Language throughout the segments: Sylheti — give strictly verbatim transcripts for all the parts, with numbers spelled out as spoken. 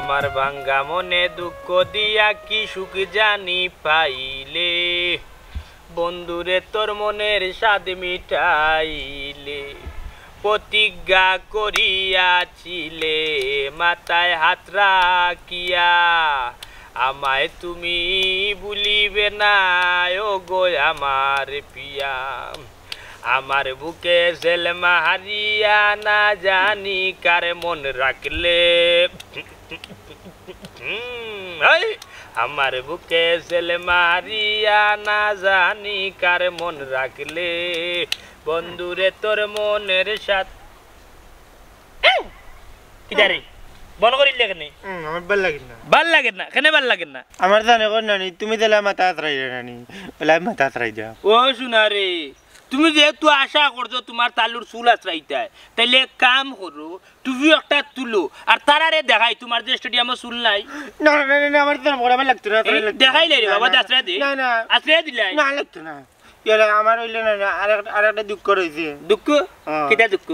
আমার ভাঙ্গা মনে দুঃখ দিয়া কি সুখ জানি পাইলে, বন্ধুরে তোর মনের স্বাদ মিটাইলে। প্রতিজ্ঞা করিয়াছিলে মাথায় হাত রাখিয়া, আমায় তুমি ভুলিবে না, ও গো আমার পিয়া। আমার বুকে জেল মারিয়া না জানি কার মন রাখলে। হুম, এই, আমার বুকে জেল মারিয়া না জানি কার মন রাখলে, বন্ধুরে তোর মনের সাথ। কিতা রে? বন্ধ করিলে কেনে? হুম, আমার ভালা লাগে না। ভালা লাগে না? কেনে ভালা লাগে না? আমার জানে কর নানি, তুমি দিলা মাথা আতরাইরে নানি, বলে আমি মাথা আতরাই দিয়াম। ও সোনা রে, তুমি যেহেতু আশা করছো তুমার তালুর চুল আতরাইতায়, তাইলে এক কাম করো, টুপি একটা তুলো, আর তারারে দেখাই তুমার যে স্টেডিয়ামো চুল নাই। না, না, না, না, আমার তো না, আমার লাগতো না, এই, আতরাই লাগতো না। দেখাইলে রে না, বাবা, না, আতরাই দে। না, না। আতরাই দিলাই। না, লাগতো না। ইয়ারে, আমার অইলে না, না, আর এক-, আর একটা দুঃখ রইছে। দুঃখ? হ্যাঁ। কিতা দুঃখ?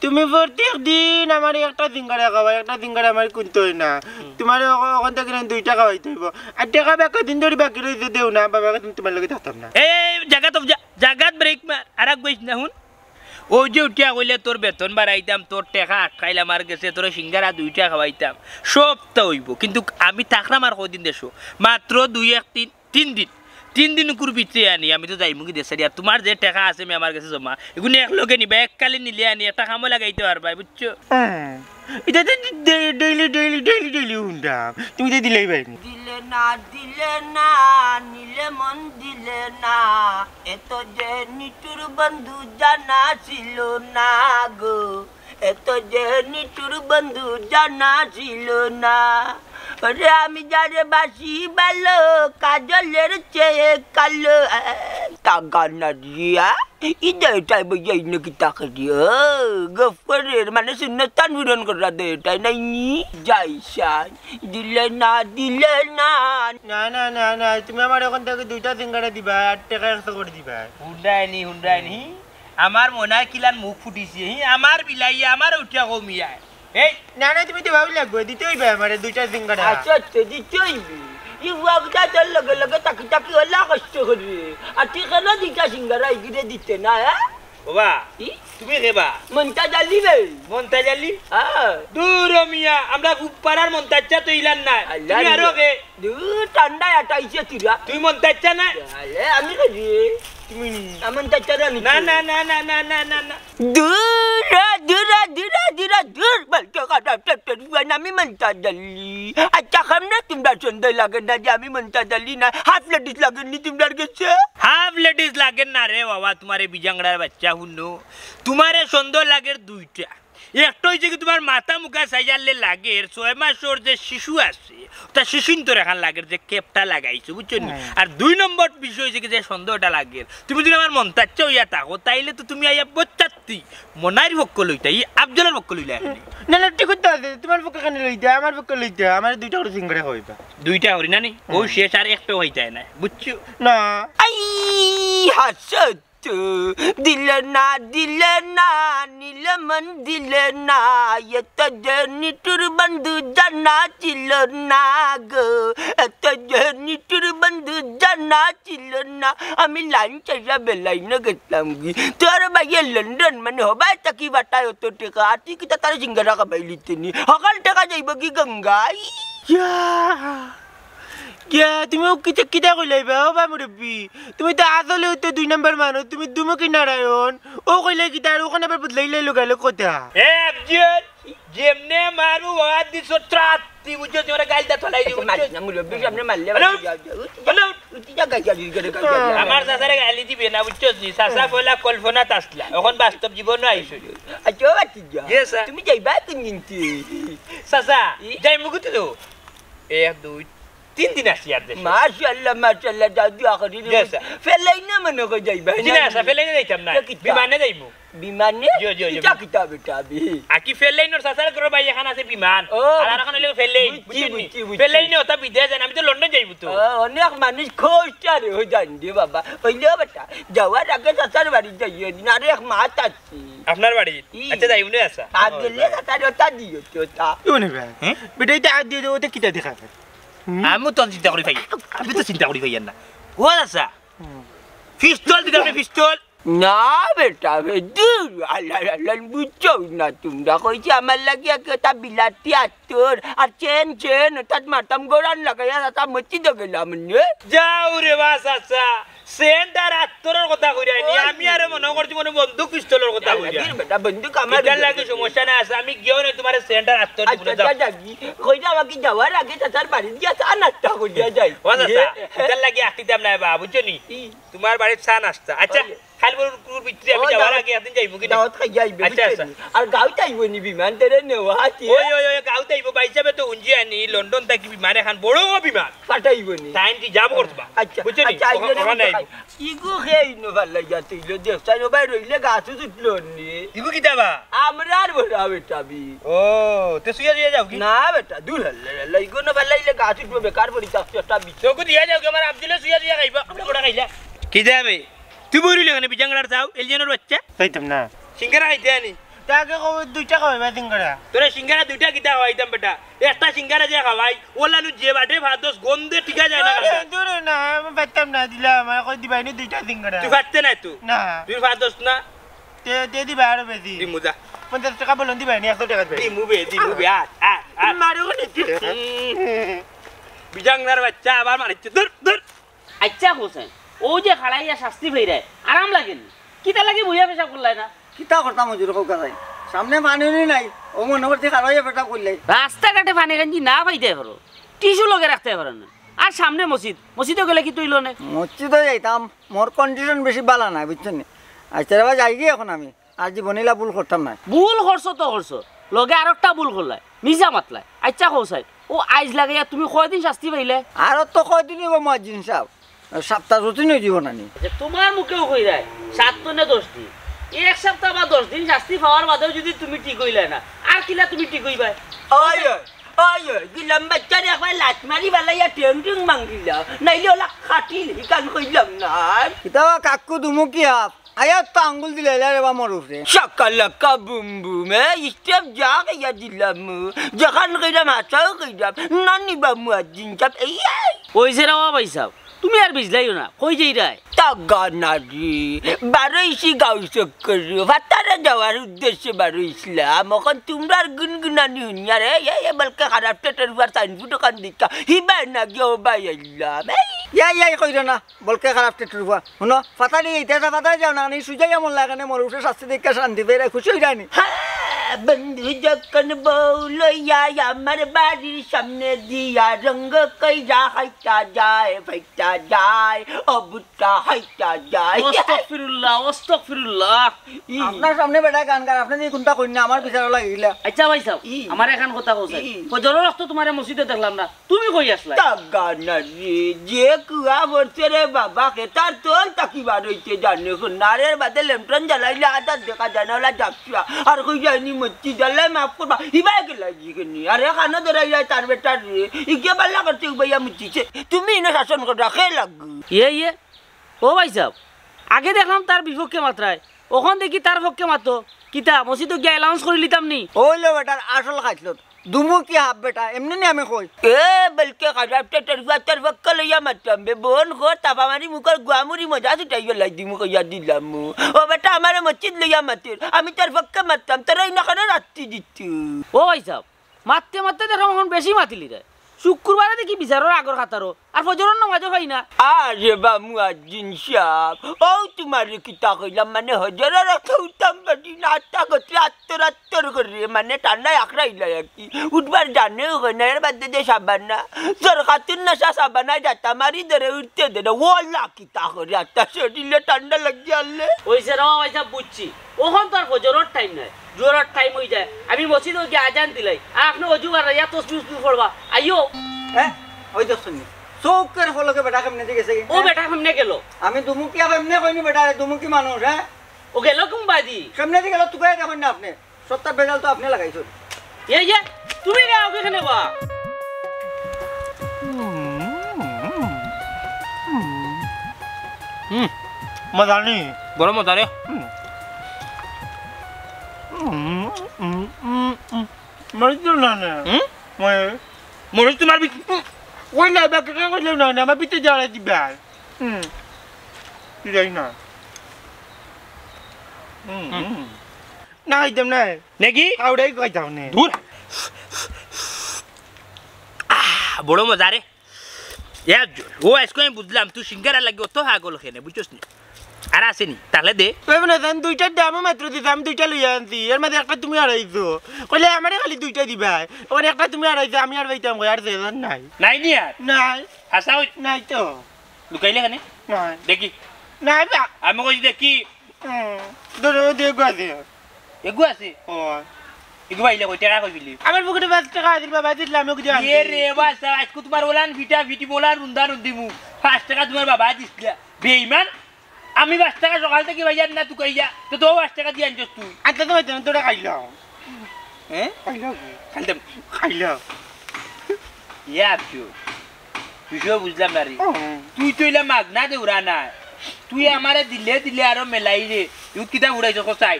তুমি প্রত্যেক দিন আমারে একটা সিঙ্গারা খাওয়াই, একটা সিঙ্গারা আমার কিনতে অয় না। হুম। তুমারে অখ-, অখন থাকি না দুইটা খাওয়াইতে অইবো। আর টেকা বাক্কা দিন ধরি বাকি রইছে, দেও না, বাবা, কিন্তু তুমার লগে থাকতাম না। এই জাগাত অফ যা, জাগাত ব্রেক মার, আর এক গইস না হুন। অউ যে উঠিয়া কইলে তোর বেতন বাড়াইতাম, তোর টেকা আটকাইল আমার গেছে, তোরে সিঙ্গারা দুইটা খাওয়াইতাম, সবতা অইবো, কিন্তু আমি থাকরাম আর কয়দিন দেশো? মাত্র দুই এক তিন, তিন দিন। তিন দিন উকুর ভিতরে আনি, আমি তো যাইমুগি দেশে। আর তুমার যে টেকা আছে মি আমার গেছে জমা, ইগুন এক লগে নিবায়, এককালীন নিলে আনি, একটা কামো লাগাইতে পারবায়, বুঝছো? হ্যাঁ। ইটা তো day-, daily, daily, daily, daily হুনতাম। তুমি তো দিলাইবায় নি। দিলে না, দিলে না, নিলে মন দিলে না, এত যে নিঠুর বন্ধু জানা ছিল না গো, এত যে নিঠুর বন্ধু জানা ছিল না। ওরে আমি যারে বাসি ভালো, কাজলের চেয়ে কালো। এ, তা গানা দিয়া, ইদে তাই বইয়া ইনে কিতা করি? ও, গফরের মানে সুন্নতান পূরণ করা দে, তাই নাই নি? যাইসান, দিলে না, দিলে না। না, না, না, না, তুমি আমার অখন থাকি দুইটা সিঙ্গারা দিবায়, আর টেকা একশো করি দিবায়। হুন্ডায়নি, হুন্ডায়নি। আমার মনার কিলান মুখ ফুটিছে, হি, আমার বিলাইয়া, আমার উঠিয়া কমিয়ায়। এই, না, না, তুমি দিবাউ লাগবো, দিতে অইবো আমারে দুইটা সিঙ্গারা। আচ্ছা, আচ্ছা, দিতে অইবো। ই ওয়াগদা তোর লগে লগে তাকি তাকি অলা কষ্ট করি। আর তুই কেনে দুইটা সিঙ্গারা ইগিরে দিতে না, হ্যাঁ? বাবা, ই? তুমি কে বা? মন্তাজ আলী বে। মন্তাজ আলী? হ্যাঁ। দূর ও মিয়া, আমরা পাড়ার মন্তাজ চা তো ইলান নায়। আল্লাহ তুমি আরো রে। কে? দূর, ঠান্ডায় আটাইছে তুরা। তুই মন্তাজ চা না? আরে, আমি কে রে? তুমি নি। আ, মন্তাজ চা রে আমি না, কে? না, না, না। দূর, দূর, দূর, দূর, দূর, বলতে খারাপ, তে, তে, তে, আমি মন্তাজ আলী। আচ্ছা, খাম না, তুমরা সন্দেহ লাগে না যে আমি মন্তাজ আলী না? হাফ লেডিস লাগেনি তুমরার গেছে? হাফ লেডিস লাগে না রে বাবা, তুমারে বিজাংড়ার বাচ্চা হুনো। তুমারে সন্দেহ লাগের দুইটা। একটা অইছে কি, তুমার মাথা মুখা সাইজারলে লাগের ছয় মাসর যে শিশু আছে, তা শিশুন তোর এখন লাগের যে ক্যাপটা লাগাইছো, বুঝছো নি? হ্যাঁ। আর দুই নম্বর বিষয় অইছে কি, যে সন্দেহটা লাগের, তুমি যদি আমার মন্তাজ চা অইয়া থাকো, তাইলে তো তুমি আইয়া বচ্চাত্তি মনাইর পক্ষ লইতা, ই আফজলর পক্ষ লইলা এখন। না, না, ঠিক তো আছে, তুমার পক্ষ কেনে লইতা, আমার পক্ষ লইতা, আমার দুইটা করি সিঙ্গারা খাওয়াইবা। দুইটা করি না নি? ও হুম। শেষ আর একটা খাইতায় না, বুঝছো? না। আই, হাসত। দিলে না, দিলে না, নিলে মন দিলে না, এত যে নিঠুর বন্ধু জানা ছিল না গো, এত যে নিঠুর বন্ধু জানা ছিল না। আমি লাইন চাইয়া বেলাইন গেছলাম গি, তোর ভাইয়ে লন্ডন মানে হবায় তাকি বাটায় অত টেকা, আর তুই কিতা তারে সিঙ্গারা খাবাইলিতে নি, হকাল টেকা যাইবো কি গঙ্গায়? ইয়া। কিয়া, তুমি অউ কিতা, কিতা কইলাইবা, ও বা মুরব্বি? তুমি তো আসলেউ তো দুই নাম্বার মানুষ, তুমি দুমুখী নারায়ণ। অউ কইলে কিতা, আর অখান আবার বদলাইলে লগাইলে কথা। এ, আফজল, যেমনে মারু, ওয়াদ দিছো ত্রাত্তি, বুঝছো? তুই ওরা গাইল দা থলাই দিবি, আচ্ছা, মারিস বুঝছো? না, মুরব্বির সামনে মারলে হ্যালো? মারিস, যাও, যাও, উঠি যা, হ্যালো? উঠি যা, গাইল, গাইল, গাইল, গাইল, গাইল। আমার চাচারে গালি দিবে না, বুঝছো নি? চাচা পয়লা কল্পনাত আসলা, অখন বাস্তব জীবনও আইছো। আচ্ছা, ও বাতি যা। জি, স্যার। তুমি যাইবা কোন দিন তুই? চাচা, ই? যাইমুগি তো। এক, দুই, তিন দিন আছি আর দেশো। মাশাআল্লাহ, মাশাআল্লাহ, যাও দোয়া করি রে। জি, আচ্ছা। ফেলাইনে মনো কয় যাইবায় জি না, আচ্ছা, ফেলাইনে যাইতাম না। তে কিতা? বিমানে যাইমু। বিমানে? জি, জি, জি। ইটা কিতা বেটা বে? আকি ফেলাইনর চাচার ঘরর বাড়ি এখান আছে বিমান। ও, আর, আর এখন অইলো ফেলাইন, বুঝছি, বুঝছইন নি? বুঝছি, বুঝছি। ফেলাইনে ওটা বিদেশ যাইন, আমি তো লন্ডন যাইমু তো। ও, অনেক মানুষ কষ্ট রে অউ জান রে বাবা। অইলেও বেটা, যাওয়ার আগে চাচার বাড়ি যাইও দিন, আরে এক মাত আছে। আপনার বাড়ি? ই। আচ্ছা, যাইমু নে, আচ্ছা। আগে লে চাচার ওটা দিও তো, ওটা। ইউ নি ভাই? হুম? বেটা, ইটা আগে দিও, ওটা কিতা দেখা? হুম? আমি তো চিন্তা করি ভাই, আমি তো চিন্তা করি ভাই আর না। ও আচ্ছা, হুম। পিস্তল দিতে আপনি পিস্তল? না বেটা, বে, দূর, আল্লাহ, আল্লাহ, বুঝছো না তোমরা। কইছি আমার লাগি একটা বিলাতি আতর, আর চেন, চেন, অর্থাৎ মাতাম গোড়ান লাগাইয়া, তাতা মসজিদো গেলাম নে। যাও রে বাস, আচ্ছা। সেন্ট আর আতরর কথা কইরায় নি, ওই। আমি আরো মনো করছি মনে বন্দুক পিস্তলর কথা আরে, কইরায়। বেটা, বন্দুক আমার ইটার লাগি সমস্যা নাই, আছে, আমি গিয়াও না তোমার সেন্ট আর আতর দিব আচ্ছা, না, যাও। যা, যা, কি? কইরা বাকি যাওয়ার আগে চাচার বাড়ি দিয়া চা নাস্তা করিয়া যাই। ও চাচা, এ? ইটার লাগি আটিতাম না বা, বুঝছো নি? ই। তোমার বাড়ির চা নাস্তা। আচ্ছা, ওই। খালি বড় কুকুর ভিতরে আমি ওই যাওয়ার দাওয়াত, আগে একদিন যাইবো কি না? দাওয়াত খাইয়া আইবে, আচ্ছা, বুঝছো আচ্ছা। নি? আর গাঁওত আইবো নি বিমান, তোরে নেওয়া আছে। ওই, ওই, ওই, গাঁওত আইবো, ভাই সাহেবে তো হুনছি আনি, লন্ডন থাকি বিমান, এখন বড় বিমান। পাঠাইবো নি? টাইম কি যাব করবা? আচ্ছা, বুঝছো নি? আচ্ছা, আইবো ওখানে নি, আইবো। ইগু হে ইনো ফালাইয়া তুইলো, দেখছাই নো ভাই, রইলে গাছ উঠলো নি। ইগু কিতা বা? আমরার বড় বেটা বি। ও, তে শুইয়া শুইয়া যাও কি? না বেটা, দূর হল্লা, হল্লা, ইগু না ফালাইলে গাছ উঠবো, বেকার পড়ি থাকছে একটা বি। তোকে দিয়া যাও কি, আমার আব্দুলে শুইয়া শুইয়া খাইবা, আমরা বড় খাইলা। কি যাবে? তুই বইরইলে কেনে বিজাংরার যাও, এলিয়েনর বাচ্চা? খাইতাম না। সিঙ্গারা খাইতে আনি। তে আগে কও, দুইটা খাওয়াইবা সিঙ্গারা। তোরে সিঙ্গারা দুইটা কিতা খাওয়াইতাম বেটা? একটা সিঙ্গারা যে খাওয়াই, ওলানু যে বাটে ভাত দোষ গন্ধে টিকা যায় না দূরে, কাকা। দূরে না, আমি পারতাম না, দিলাম, আমার কই দিবাই নি দুইটা সিঙ্গারা। তুই পারতে না তুই? না। তুই ভাত দোষ না? তে, তে দিবা আরো বেশি। দিমু যা। পঞ্চাশ টাকা বলুন দিবাই নি, একশো টাকা দিবাই। দিমু বে, দিমু বে, আ, আ, আ। মারো নি। বিজাংরার বাচ্চা আবার মারিচ্ছে, দূর, দূর। আচ্ছা হোসেন, অউ যে খাড়াইয়া শাস্তি পাইরায়, আরাম লাগে নি? কিতা লাগি বইয়া পেশাব করলায় না? কিতা করতাম হুজুর, কউক্কা চাই। সামনে পানি উনি নাই, অউ মনো করছি খাড়াইয়া পেশাব করলাই। রাস্তাঘাটে পানি কাঞ্জি না পাইতায় পারো, টিস্যু লগে রাখতায় পারো না। আর সামনে মসজিদ, মসজিদো গেলে কিতা অইলো নে? মসজিদো যাইতাম, মোর কন্ডিশন বেশি বালা নায়, বুঝছো নি? আচ্ছা রে বা, যাইগি এখন আমি। আর জীবনে ইলা ভুল করতাম নায়। ভুল করছো তো করছো, লগে আরোকটা ভুল করলায়, মিছা মাতলায়। আচ্ছা কও চাই, অউ আইজ লাগাইয়া তুমি কয়দিন শাস্তি পাইলায়? আরো তো কয়দিন অইবো মুয়াজ্জিন সাব, সাপ্তা দুদিন অইযিবো না নি। আচ্ছা, তোমার মুখেও কইরায়, সাত তো না দশ দিন, এক সাপ্তা বা দশ দিন শাস্তি পাওয়ার বাদেও যুদি তুমি ঠিক অইলায় না, আর কিলা তুমি ঠিক অইবায়? ওই, ওই, ওই, ওই, গিলাম বাচ্চারে একবার লাত মারি ফালাইয়া ঠেং ঠেং ভাঙ্গিলা, নাইলে অলা কাটিল, হিকান কইলাম না। কিতা বা কাক্কু দুমুখি হাফ, আয়া তো আঙ্গুল দিলাইলা রে বা মোর উপরে। শাকালাকা বুম বুম, এ, স্টেপ যা খাইয়া দিলাম। যেখান কইরাম হাছাউ কইরাম। নানি বা মুয়াজ্জিন সাব, এই, এই। অইছে রে বা ভাই সাব, তুমি আর বিজলাইও না, কই যাইরায়? তাগা নারি, বারইছি গাঁও চক্কর, ফাতারা যাওয়ার উদ্দেশ্যে বারইছলাম। অখন তুমরার গুনগুনানি হুনিয়ার, এ, এ, এ, বলকে খারাপ টেটের উপর সাইনবোর্ড অখান দেখিয়া, হিবায় না গিয়া অবায় আইলাম। এই। ইয়াই, ইয়াই কইরো না। বলকে খারাপ টেটুর ফুয়া। হুনো, ফাতারি ইতা ফাতারি যাও না, নি সুজাইয়া মন লাগে না, মোর উপরে শাস্তি দেখিয়া শান্তি পাইরায়, খুশি অইরায় নি। হ্যাঁ, বন্ধু যখন বউ লইয়া আমার বাড়ির সামনে দিয়া রঙ কইরা হাইটা যায়, ফাইটা যায়, অবুটা হাইটা যায়। আস্তাগফিরুল্লাহ, আস্তাগফিরুল্লাহ। ই। আপনার সামনে বেটায় গান গার, আপনে যদি কুনটা কইন না, আমার বিচারো লাগিলা। আচ্ছা ভাই সাব, ই। আমার এখান কথা কও চাই। ই। ফজরর ওয়াক্ত তুমারে মসজিদো দেখলাম না। তুমি কই আছলায়? তাগা নারি, যে কুয়া পড়ছে রে বাবা, খেতার তল থাকি বার অইতে জানে। নারের বাদে লেমটন জ্বালাইলে আদার দেখা যায় না, অলা ঝাপসা। আর কই যায়নি মসজিদ, আল্লায় মাফ করবা। হিবায় গেলায় জি কেনে? আরে কানো ধরাইলায় তার বেটার রে। ইগে বালা করছে উবাইয়া মুতিছে। তুমি ইনো শাসন করো, রাখে লাগু। ইয়ে, ইয়ে। ও ভাই সাব, আগে দেখলাম তার বিপক্ষে মাতরায়, অখন দেখি তার পক্ষে মাতো। কিতা, মসজিদো গিয়া announce করিলিতাম নি? অইলো বেটার আসল খাইছলত। দুমুখি হাফ বেটা, এমনে নি আমি কই। এ, বলকে খারাপ টেটের ফুয়া, তোর পক্ষ লইয়া মাততাম বে, বন কর, তাপা মারি মুখর গুয়ামুরি মজা ছুটাই গেলাই দিমু কইয়া দিলাম। ও বেটা, আমারে মসজিদ লইয়া মাতের, আমি তোর পক্ষে মাততাম, তোরা ইনো কেনে রাত্তি দিতু। ও ভাই সাব, মাততে মাততে দেখলাম অখন বেশি মাতিলিরায়। শুক্রবারে দেখি বিচারর আগর কাতারো, আর ফজরর নমাজও পাই না। আরে বা মুয়াজ্জিন সাব, অউ তুমারে কিতা কইলাম, মানে হজরর অত উত্তম বেটি না, আত্তা গতি আত্তর আত্তর করে, মানে ঠান্ডায় আখড়াইলায় আর কি। উঠবার জানেও কই না, এর বাদে যে সাবানা, সরকাতুন নেশা সাবানায় যাতা মারি ধরে উঠতে দে না, ওলা কিতা করে, আত্তা শরীরে ঠান্ডা লাগি আনলে। অইছে রে বা ভাই সাব, বুঝছি। অখন তো আর ফজরর টাইম নায়, জোহরর টাইম অইযায়। আমি মসজিদো গিয়া আজান দিলাই, আর আপনে অজু বাড়াইয়া তসবি উসবি পড়বা। আইও। হ্যাঁ? ওই দেখছইন নি? চউখর পলকে বেটা কেমনেদি গেছে গি? ও বেটা কেমনে গেল? আমি দুমুখী আবার এমনে কইনি বেটা, দুমুখী মানুষ, হ্যাঁ? ও গেল কুনবাদি? কেমনেদি গেল তুকাইয়া দেখইন না আপনে। সবতা ভেজাল তো আপনে লাগাইছইন। এই যে, তুমি রে, ওকে এখানে বা। হুম, মজা নি? বড় মজা রে। হুম। হুম, হুম, হুম, হুম। মরিচ দিও না, না। হুম? মরিচ। মরিচ তোমার বি-, হুম। ওই না, বাকি কে কইলে না, না, আমার পিঠে জ্বালা দিবা। হুম। তুই যাই না। হুম, হুম। হুম। না খাইতাম না। নাকি? খাওয়াই খাইতাম না। দূর। আহ, বড় মজা রে। এ, ও আইজকে আমি বুঝলাম, তুই সিঙ্গারা লাগি অত পাগল কেনে, বুঝছস নি? আর আছে নি, তাহলে দে। ওই মনে হয় আমি দুইটার দামও মাত্র দিছি, আমি দুইটা লইয়া আনছি, এর মাঝে একটা তুমি হারাইছো। কইলে আমারে খালি দুইটা দিবায়, ওখানে একটা তুমি হারাইছো, আমি আর পাইতাম কই, আর যে নাই। নাই নি আর? নাই। হাছা কই? নাই তো। লুকাইলে কেনে? নাই। দেখি। নাই বা। আমি কইছি দেখি। হুম, ধরো, ওই যে এগু আছে। এগু আছে? ও। এগু পাইলে কই, টেকা কই পাইলি? আমার পকেটে পাঁচ টেকা আছিল, বাবা দিছিল, আমি ওকে দিয়ে আনছি। এ রে বাছা, আইজকু তোমার ওলান ফিটা ফিটি, মোলান রুন্দা রুন্দি মু। পাঁচ টেকা তোমার বাবা দিছিলা। বেইমান, আমি পাঁচ টেকা সকাল থাকি পাইয়ার না তুকাইয়া, তে তো পাঁচ টেকা দিয়া আনছস তুই। আনতে তো পারতাম না, তোরা খাইলাম। হ্যাঁ? খাইলাম কি? খাইলাম। খাইলাম। ইয়া আফজু, তুই সব বুঝলাম না রে। হুম। তুই তো ইলা মাগনা দেউরা না। তুই আমারে দিলে দিলে আরো মেলাই রে। তুই কিতা উড়াইছস কসাই?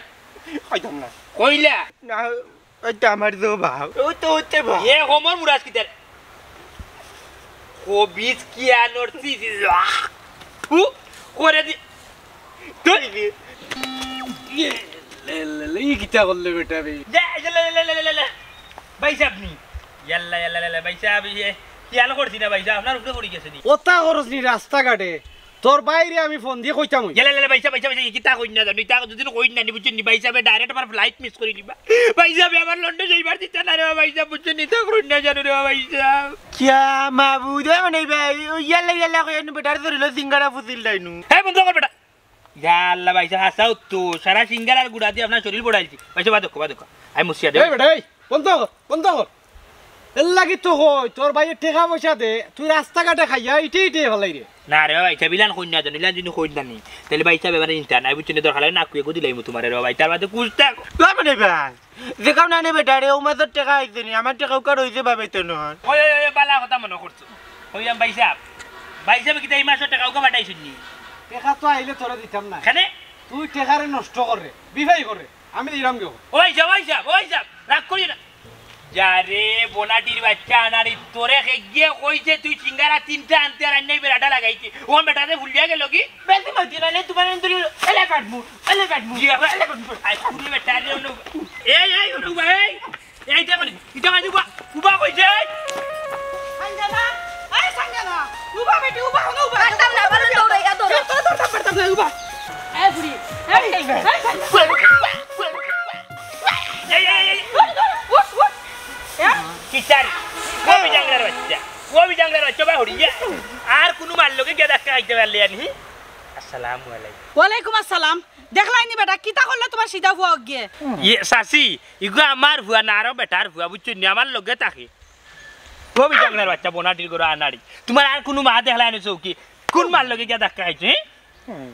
খাইতাম না। কইলা? না, ওই তো আমার তো ভাব। ওই তো হচ্ছে ভাব। এ হোমর মুরাজ কিতার? খবিস কি আনর সি সি, আহ! হু, করে দি। তুই দি। ইয়ে, লে, লে, লে, ই কিতা করলে বেটা রে? যা, যা, লে, লে, লে, লে, লে, লে। ভাই সাহেব নি? ইয়াল্লা, ইয়াল্লা, লে, লে, ভাই সাহেব, ইয়ে, খেয়াল করছি না ভাই সাহেব, আপনার উপরে পড়ি গেছে নি? ওটা খরচ নি রাস্তাঘাটে। তোর বাইরে আমি ফোন দিয়ে কইতাম ওই। ইয়াল্লা, লে, লে, ভাই সাহেব, ভাই সাহেব, ভাই সাহেব, কিতা কইন না জানো, ইতা যদি কইন না নি, বুঝছেন নি, ভাই সাহেব, direct আমার flight miss করি দিবা। ভাই সাহেব, আমার লন্ডন যাইবার দিতা না রে ভাই সাহেব, বুঝছেন নি, ইতা কইন না জানো রে ভাই সাহেব। কিয়া মাবুদ, ওই মানে ভাই, ওই ইয়াল্লা, ইয়াল্লা কই আনু বেটার ধরিল সিঙ্গারা ফুসিল ডাইনু। এই বন্ধ কর বেটা। ইয়া আল্লাহ, ভাই সাহেব, হাছাউ তো, সারা সিঙ্গারার গুড়া দি আপনার শরীর বড়াইছি। ভাই সাহেব, বাদ দেখো, বাদ দেখো। আমি মুছিয়া দেব। এই বেটা, এই, বন্ধ কর, বন্ধ কর। এর লাগি তো কই, তোর ভাইয়ে টেকা পয়সা দে, তুই রাস্তাঘাটে খাইয়া ইটে ইটে ফালাই রে। না রে ভাই সাহেব, ইলান কইন না জানো, ইলান যদি কইন না নি, তাইলে ভাই সাহেব এবারে ইন্টার নাই, বুঝছেন নি, দরকার লাগে নাকুয়ে গদি লাইমু তোমারে রে ভাই, তার বাদে কুস্তা। না মানে ভাই, দেখাও না নে বেটা রে, ও মাসর টেকা আইছে নি, আমার টেকা উকা রইছে ভাবে তো নয়। ওই, ওই, ওই, বালা কথা মনে করছো। কইলাম ভাই সাহেব, ভাই সাহেব কিতা এই মাসর টেকা উকা পাঠাইছইন নি? টেকা তো আইলে তোরে দিতাম না। কেনে? তুই টেকারে নষ্ট করে, বিফাই করে, আমি দিলাম গো। ওই সাহেব, ওই সাহেব, ওই সাহেব, রাগ করিও না। যা রে, বনাটির বাচ্চা, আনারি তোরে খেগিয়ে কইছে তুই সিঙ্গারা তিনটা আনতে আর আইনাই বেড়াটা লাগাইছে। ও বেটাতে ভুলিয়া গেল কি? বেশি মাতি না, লে তোমার আন্দুরি এলে কাটমু, এলে কাটমু, জি, আবার এলে কাটমু। আই, কুড়ি বেটা রে, ওনো। এই, এই, ওনো, এই। এই, ইটা মানে, ইটা মানে উবা, উবা কইছে, এই। সঞ্জনা, এই সঞ্জনা, উবা বেটি, উবা, ওনো উবা। পারতাম না, পারতাম না, দৌড়াইয়া দৌড়াও। ধর, ধর, ধর, ধর, ধর, উবা। এই বুড়ি, এই, এই, এই, সঞ্জনা। এই, এই, এই। উঠ, উঠ, উঠ। হ্যাঁ? কিতার? ও বিজাংলার বাচ্চা, ও বিজাংলার বাচ্চা, বা হরিয়া। আর কুনু মার লগে গিয়া ধাক্কা খাইতে পারলে আনি। আসসালামু আলাইকুম। ওয়ালাইকুম আসসালাম। দেখলায় নি বেটা, কিতা করলো তোমার সিধা ফুয়া গিয়ে? ইয়ে, চাচি, ইগু আমার ফুয়া না, আরো বেটার ফুয়া, বুঝছো নি? আমার লগে থাকে। ও বিজাংলার বাচ্চা, বনাটির গরু আনাড়ি। তোমার আর কুনু মা দেখলায় নি চউখে? কুন মার লগে গিয়া ধাক্কা খাইছে, হ্যাঁ?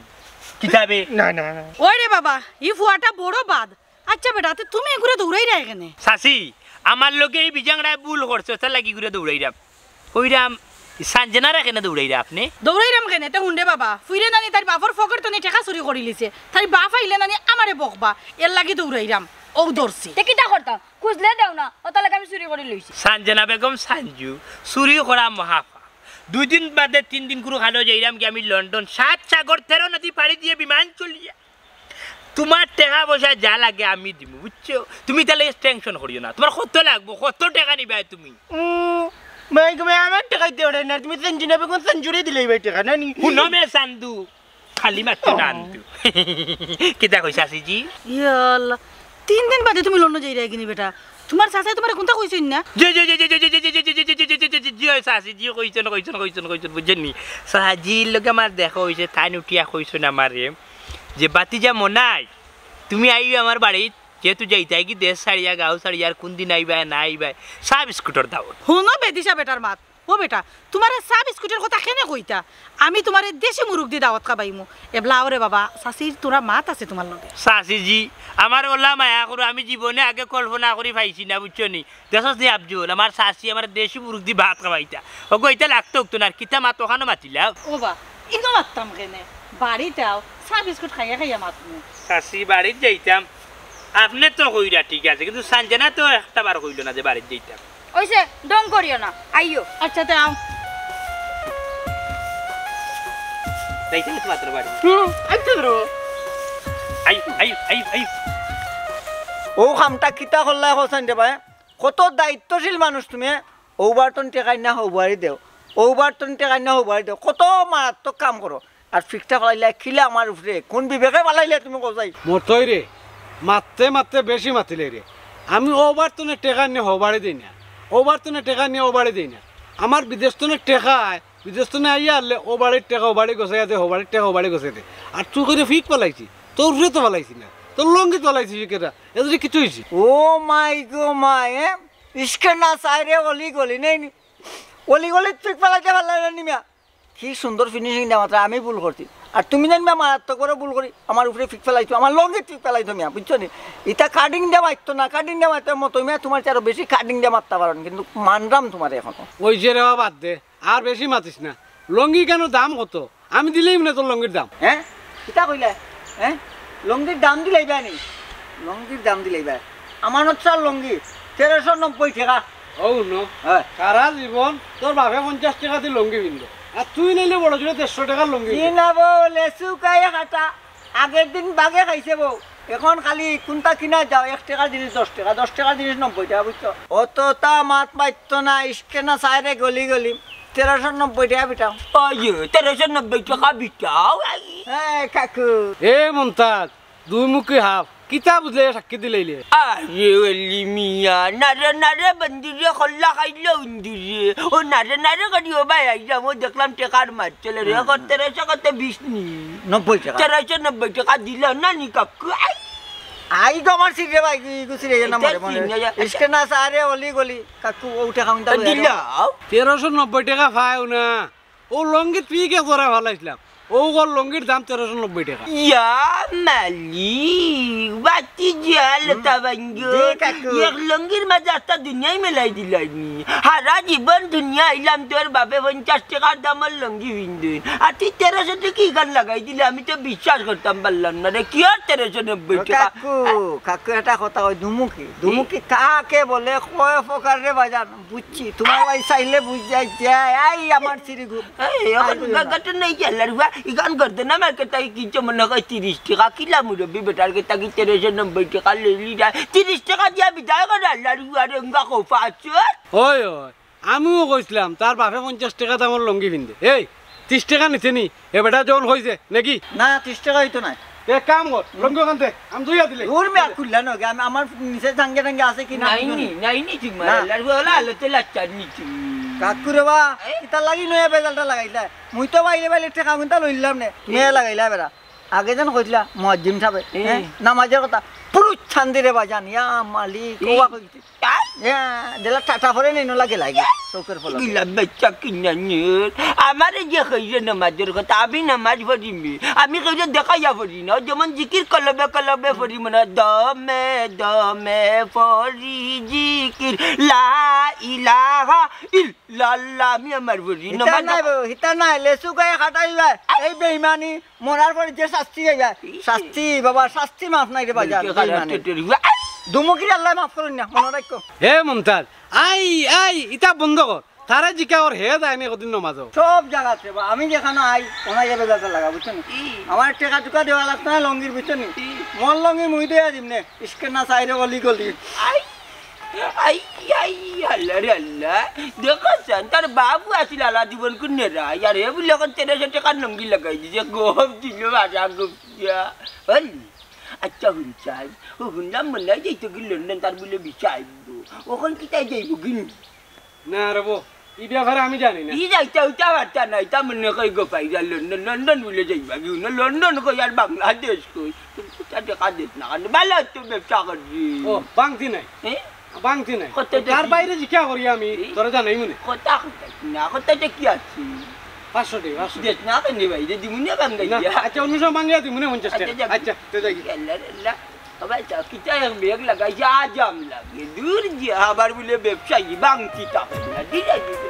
কিতাবে? না, না, না। ওই রে বাবা, ই ফুয়াটা বড় বাদ। আচ্ছা বেটা, তে তুমি এগুরে দৌড়াইরায় কেনে? চাচি, আমার লগে ই বিজাংরায় ভুল করছে, তার লাগি ইগুরে দৌড়াইরাম। কইরাম, ই সানজেনারে কেনে দৌড়াইরা আপনে? দৌড়াইরাম কেনে? তে হুন রে বাবা, ফুইরে নানি তাইর বাপর পকেট তনে টেকা চুরি করিলিছে, তাইর বাপ আইলে নানি আমারে বকবা, এর লাগি দৌড়াইরাম, অউ ধরছি। তে কিতা করতাম? খুজলে দেও না, অতার লাগি আমি চুরি করি লইছি। সানজেনা বেগম সানজু, চুরি করা মহাপাপ। দুই দিন বাদে তিন দিন কুনু খানো যাইরাম গি আমি লন্ডন, সাত সাগর তেরো নদী পাড়ি দিয়া বিমান চলিয়া। তোমার টেকা পয়সা যা লাগে আমি দিমু, বুঝছো? তুমি তাইলে tension করিও না। তোমার কত লাগবো, কত টেকা নিবায় তুমি? উম, ভাই, তুমি আমার টেকা দিতে পারো না, তুমি সেঞ্জু নেবে কোন সেঞ্জুরে দিলেই ভাই টেকা, না নি? হুনো মে সান্দু, খালি মাত্র না আনতু। কিতা কইছ চাচিজি? ইয়া আল্লাহ, তিন দিন বাদে তুমি লন্ডন যাইরায় গি নি বেটা? তোমার চাচায় তোমারে কুনতা কইছইন না? জি, জি, জি, চাচিজি কইছইন, কইছইন, কইছইন, কইছইন, বুঝছইন নি? চাচিজির লগে আমার দেখা অইছে, তাইন উঠিয়া কইছইন আমারে যে, "বাতিজা মনাই, তুমি আইও আমার বাড়িত, যেহেতু যাইতায় গি দেশ ছাড়িয়া, গাঁও ছাড়িয়া, আর কুনদিন আইবায় না আইবায়, চা বিস্কুটর দাওত।" হুনো বেদিশা বেটার মাত, ও বেটা, তুমারে চা বিস্কুটর কথা কেনে কইতা? আমি তুমারে দেশি মুরুগ দি দাওয়াত খাবাইমু। এবলা আও রে বাবা, চাচির তুরা মাত আছে তুমার লগে। চাচিজি, আমার অলা মায়া করো, আমি জীবনে আগে কল্পনা করি পাইছি না, বুঝছো নি? দেখছস নি আফজল, আমার চাচি আমার দেশি মুরুগ দি ভাত খাবাইতা। ওগো, ইতা লাগতো উগতো না, আর কিতা মাত অখানো মাতিলাও। ও বা, ইগু মাততাম কেনে? বাড়িত আও, চা বিস্কুট খাইয়া খাইয়া মাতমু। চাচি, বাড়িত যাইতাম, আপনে তো কইরা ঠিক আছে, কিন্তু সানজানা তো একটা বার কইলো না যে বাড়িত যাইতাম। অইছে, ঢং করিও না, আইও। আচ্ছা, তে আও। যাইতাম তো মাত্র বাড়ি। হুম, আচ্ছা, ধরো। I, I, I, I. অউ কামটা কিতা করলায় কও চাইন রে ভাই? কত দায়িত্বশীল মানুষ তুমি। অউবার তন টেকা আইন্না হউবারে দেও, অউবার তন টেকা আইন্না হউবারে দেও, কত মারাত্মক কাম করো। আর ফিকটা ফালাইলায় কিলা আমার উপরে? কুন বিবেকে ফালাইলায় তুমি কও চাই? মতই রে, মাততে মাততে বেশি মাতিলে রে। আমি অউবার তনে টেকা আইন্না হউবারে দেই না, অউবার তনে টেকা আইন্না অউবারে দেই না। আমার বিদেশ তনে টেকা আয়, বিদেশ তনে আইয়া হারলে অউবারের টেকা অউবারে গছাইয়া দে, অউবারের টেকা অউবারে গছাইয়া দে। আর তুই কইরে ফিক ফালাইছি, তোর উপরে তো ফালাইছি না, তোর লঙ্গিত ফালাইছি ফিকেরা, এ যদি কিছু অইছে। ও মাই গো মাই, এ? ইশকে না চায় রে অলি গলি, নেই নি? অলি গলিত ফিক ফালাইতে ফালাইলে নি মিয়া? কি সুন্দর finishing দেওয়া মাত্র, আমি ভুল করছি। আর তুমি জানবে মারাত্মক বড় ভুল করি, আমার উপরে ফিক ফালাইছো, আমার লঙ্গিত ফিক ফালাইছো মিয়া, বুঝছো নি? ইতা cutting দিয়া মারতো না, cutting দিয়া মারতো মতই মিয়া, তুমার চেয়ে আরো বেশি cutting দিয়া মারতা পারো, কিন্তু মানরাম তুমারে এখনো। অইছে রে বাবা, বাদ দে, আর বেশি মাতিস না। লঙ্গি কেন, দাম কত? আমি দিলেই মনে তোর লঙ্গির দাম। হ্যাঁ? কিতা কইলে? হ্যাঁ? লঙ্গির দাম দিলাইবা নি? লঙ্গির দাম দিলাইবা? আমানত চার লঙ্গি, তেরোশো নব্বই টেকা। ও ন। হ্যাঁ। সারা জীবন তোর বাপে পঞ্চাশ টেকা দি লঙ্গি পিন্দে, আর তুই নাইলে বড় জোরে দেড়শো টেকার লঙ্গি জি পিন্দে। না বো, লেচু কাইয়া কাটা। আগের দিন বাগে খাইছে বউ, এখন খালি কুনটা কিনা যাও, এক টেকার জিনিস দশ টেকা, দশ টেকার জিনিস নব্বই টেকা, বুঝছো? অতটা মাত মারতো না, ইশকে না চায় রে গলি গলি। তেরোশো নব্বই টেকা পিটাও। ওই যে, তেরোশো নব্বই টেকা পিটাও, আই। হ্যাঁ, কাকু। এ মন্তাজ, দুই মুখী হাফ, কিতা বুঝলে সাক্ষী দিলাইলে? আরে ওলি মিয়া, নারে নারে বন্দিরে, খল্লা খাইলো উন্দিরে। ও নারে নারে করি ও ভাই, আইলাম, ও দেখলাম টেকার মাত চলে রে, হুম, কত হুম। তেরোশো কত বিশ নি? নব্বই টেকা। তেরোশো নব্বই টেকা দিল না নি কাকু? আই। আই তো আমার সিরে ভাই, কি গুছি রে, এটা নাম্বারে মনে চিনে হয়। যা- ইশকে না সারে অলি গলি, কাকু, ও টেকা উনটা লইয়া যাও। দিলাও। তেরোশো নব্বই টেকা পাইও না। ও লঙ্গিত পিকে জোড়া ফালাইছিলাম। ও ওর লঙ্গির দাম তেরোশো নব্বই টেকা। ইয়া মালিক, বাতি জিয়া লতা হুম। বাঙ্গো। জি, কাকু। এক লঙ্গির মাঝে আস্তা দুনিয়াই মেলাই দিলাইনি। হারা জীবন দুনিয়া আইলাম, তোর বাপে পঞ্চাশ টেকার দামর লঙ্গি পিন্দইন। আর তুই তেরোশো টেকা ইখান লাগাই দিলে, আমি তো বিশ্বাস করতাম পারলাম না রে। কি আর তেরোশো নব্বই ও টেকা? কাকু, কাকু, এটা কথা কই, দুমুখী, দুমুখী কাকে বলে, কয় প্রকার রে বাজান? বুঝছি, তোমার ভাই চাইলে বুঝ যাইতে, এই আমার সিরিগু। এই, এখন আইবো না। গাগাটা নাই কি আল্লাহর বুয়া? ইখান করতে না মার্কেট থাকি কিনছে মনে হয় তিরিশ টেকা কিলা মুরব্বি বেটার কে থাকি তেরোশো নব্বই টেকা লইলি যায়। তিরিশ টেকা দিয়া বিদায় করে আল্লাহর বুয়া রে, উঙ্গা খোফা আছে। ওই, ওই, আমিও কইছিলাম, তার বাপে পঞ্চাশ টেকা দামর লঙ্গি পিন্দে। এই, তিরিশ টেকা নিছে নি? এ বেটা যখন কইছে, নাকি? না, তিরিশ টেকা অইতো নায়। এক কাম কর, লঙ্গি ওখান থেকে, আমি ধুইয়া দিলে। ওর মেয়া খুললা না, আমি, আমার নিচে জাঙ্গে টাঙ্গে আছে কি না নাই বুঝো নি, নি? নাই নি, ঠিক না। মারা, লাড়ু ওলা আলোতে লাচ্চার নি, ঠিক। কাকু রে বা, এ? কিতা লাগি নয়া বেজালটা লাগাইলা? মুই তো বাইরে বাইরে টেকা গুনতা লইলাম নে, তুমি এ? লাগাইলা বেড়া। আগে যেন কইছিলা, মুয়াজ্জিম সাবে, এ? হ্যাঁ? নামাজের কথা, পুরুষ ছান্দি রে বাজান, ইয়া মালিক, এ? ওয়া কইতে। তাই? ইয়া, দিলা টাটা পরে নেই, নোলা গেলাই গো, চোখের ফলকে। গিলা বেচা কিনা নিয়ে। আমারে যে কইরে নামাজের কথা, আমি নামাজ পড়িমি। আমি কইরে দেখাইয়া পড়ি না, যেমন জিকির কলবে কলবে পড়ি, মানে দমে দমে পড়ি জিকির, লা ইলাহা ইল্লাল্লাহ, আমি আমার পড়ি। হিতা নামাজ নাই বউ, হিতা নাই, লেচু গায়ে কাটাইবা, এই বেইমানি। মরার পরে যে শাস্তি পাইবা, ই। শাস্তি, বাবা, শাস্তি মাফ নাই রে বাজান, বুঝতে খারাপ বেইমানি। টেটের হুয়া। আই! দুমুখির আল্লাহ মাফ করুন না, মনে রাখো। হে মুমতাজ, আই, আই, ইতা বন্ধ কর। তারে জিকা ওর হে যায় নি কদিন নমাজও। সব জায়গাতে বা, আমি যেখানে আই, ওনার এ বেজালটা লাগা, বুঝছো নি? ই। আমার টেকা টুকা দেওয়া লাগতো না, লঙ্গির, বুঝছো নি? ই। মোর লঙ্গি মুই দেয়া দিম নে, ইশকে না চাইরে অলি গলি। আই! আই, আই, আল্লাহ রে আল্লাহ। দেখো চান, তার বাবু আছিল আলা জীবন কুন্নেরা। ইয়ার এ বুলে এখন তেরোশো টেকার লঙ্গি লাগাই দিছে। গপ দিল বাজা গপ দিয়া। হলি। আচ্ছা, হুন চাই। ও হুনলাম মনে হয় যাইতো কি লন্ডন তার বুলে বিচার আইবো। ওখান কি তাই যাইবো গিন? না রে বো, ই ব্যাপারে আমি জানি না। ই যাইতা উতা বার্তা নাই, তা মনে কই গো পাইরা লন্ডন, লন্ডন বুলে যাইবা কি? হুনো লন্ডন কই আর বাংলাদেশ কই? তুমি তো টেকা দিস না কেন? ভালো তো ব্যবসা করছি। ও, বাংতি নাই। এ? ভাঙছি না। কত এটা তার কি? বাইরে জিকা করি আমি, এই? তোরা জানাই মনে। কত না, কত এটা কি আছে? পাঁচশো টেকা, পাঁচশো টেকা। দেখ না, কেন ভাই, এটা দিমুনে ভাঙাই না, দিয়া। আচ্ছা, অন্য সময় ভাঙিয়া দিমুনে পঞ্চাশ টেকা। আচ্ছা, যাক। আচ্ছা, তো যাই। আল্লাহ, আল্লাহ। ও ভাই, তা কিতা এক বেগ লাগাইছে, আজাম লাগে। দূর যে আবার বলে ব্যবসায়ী, ভাঙতি তা হয় না। ধীরে ধীরে।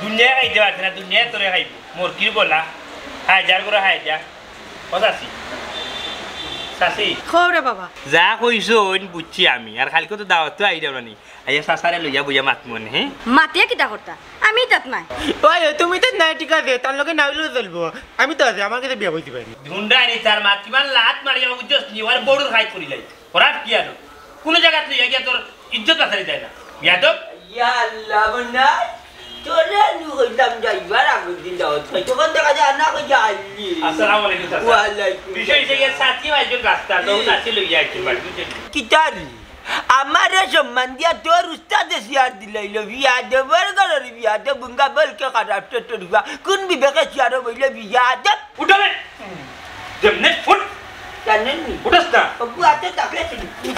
দুনিয়া খাইতে পারছে না, দুনিয়া তোরে খাইব। মুরগির গলা, হায়দার করে হায়দার। ও চাচি, চাচি। কও রে বাবা। যা কইছো, ওইন বুঝছি আমি। আর কালকে তো দাওয়াত তো আইরাম না নি। আইয়া চাচারে লইয়া বইয়া মাতমু নে, হে? মাতিয়া কিতা করতা? আমি তাত নাই। ওই, তুমি তাত নাই, ঠিক আছে, তার লগে না হইলেও চলবো। আমি তো আছি, আমার কাছে বিয়া বইতে পারি। হুন্ডা আনি তার মাত কিমান লাত মারি আমার বুঝছস নি, ওর বড়ুর খাই করি লাই। ওরা কি আনো? কোন জায়গাত লইয়া গিয়া তোর ইজ্জত বাঁচানি যায় না। বিয়াদব। ইয়া আল্লাহ, বন্যা। তোরে আমি কইতাম যাইবার আগের দিন দাওয়াত খাই। তখন দেখা যায় না, কই যে আইলি। আসসালামু আলাইকুম, চাচা। ওয়ালাইকুম বিষয় হইছে গিয়া, আসসালাম। সাথী একজন রাস্তা, তো হুম। চাচি লইয়া আইছেন বাড়ি, বুঝছেন? কিতার? আমারে সম্মান দিয়া তোর উস্তাদে চেয়ার দিলাইলো, বিয়াদবর ঘরর বিয়াদব, বুঙ্গা বলকে খারাপ তো তোর বিয়া। কোন বিবেকে চেয়ারো বইলে বিয়াদব? উঠো রে। যেমনে ফুট। জানেন নি? উঠোস না। অগু আতে থাকলে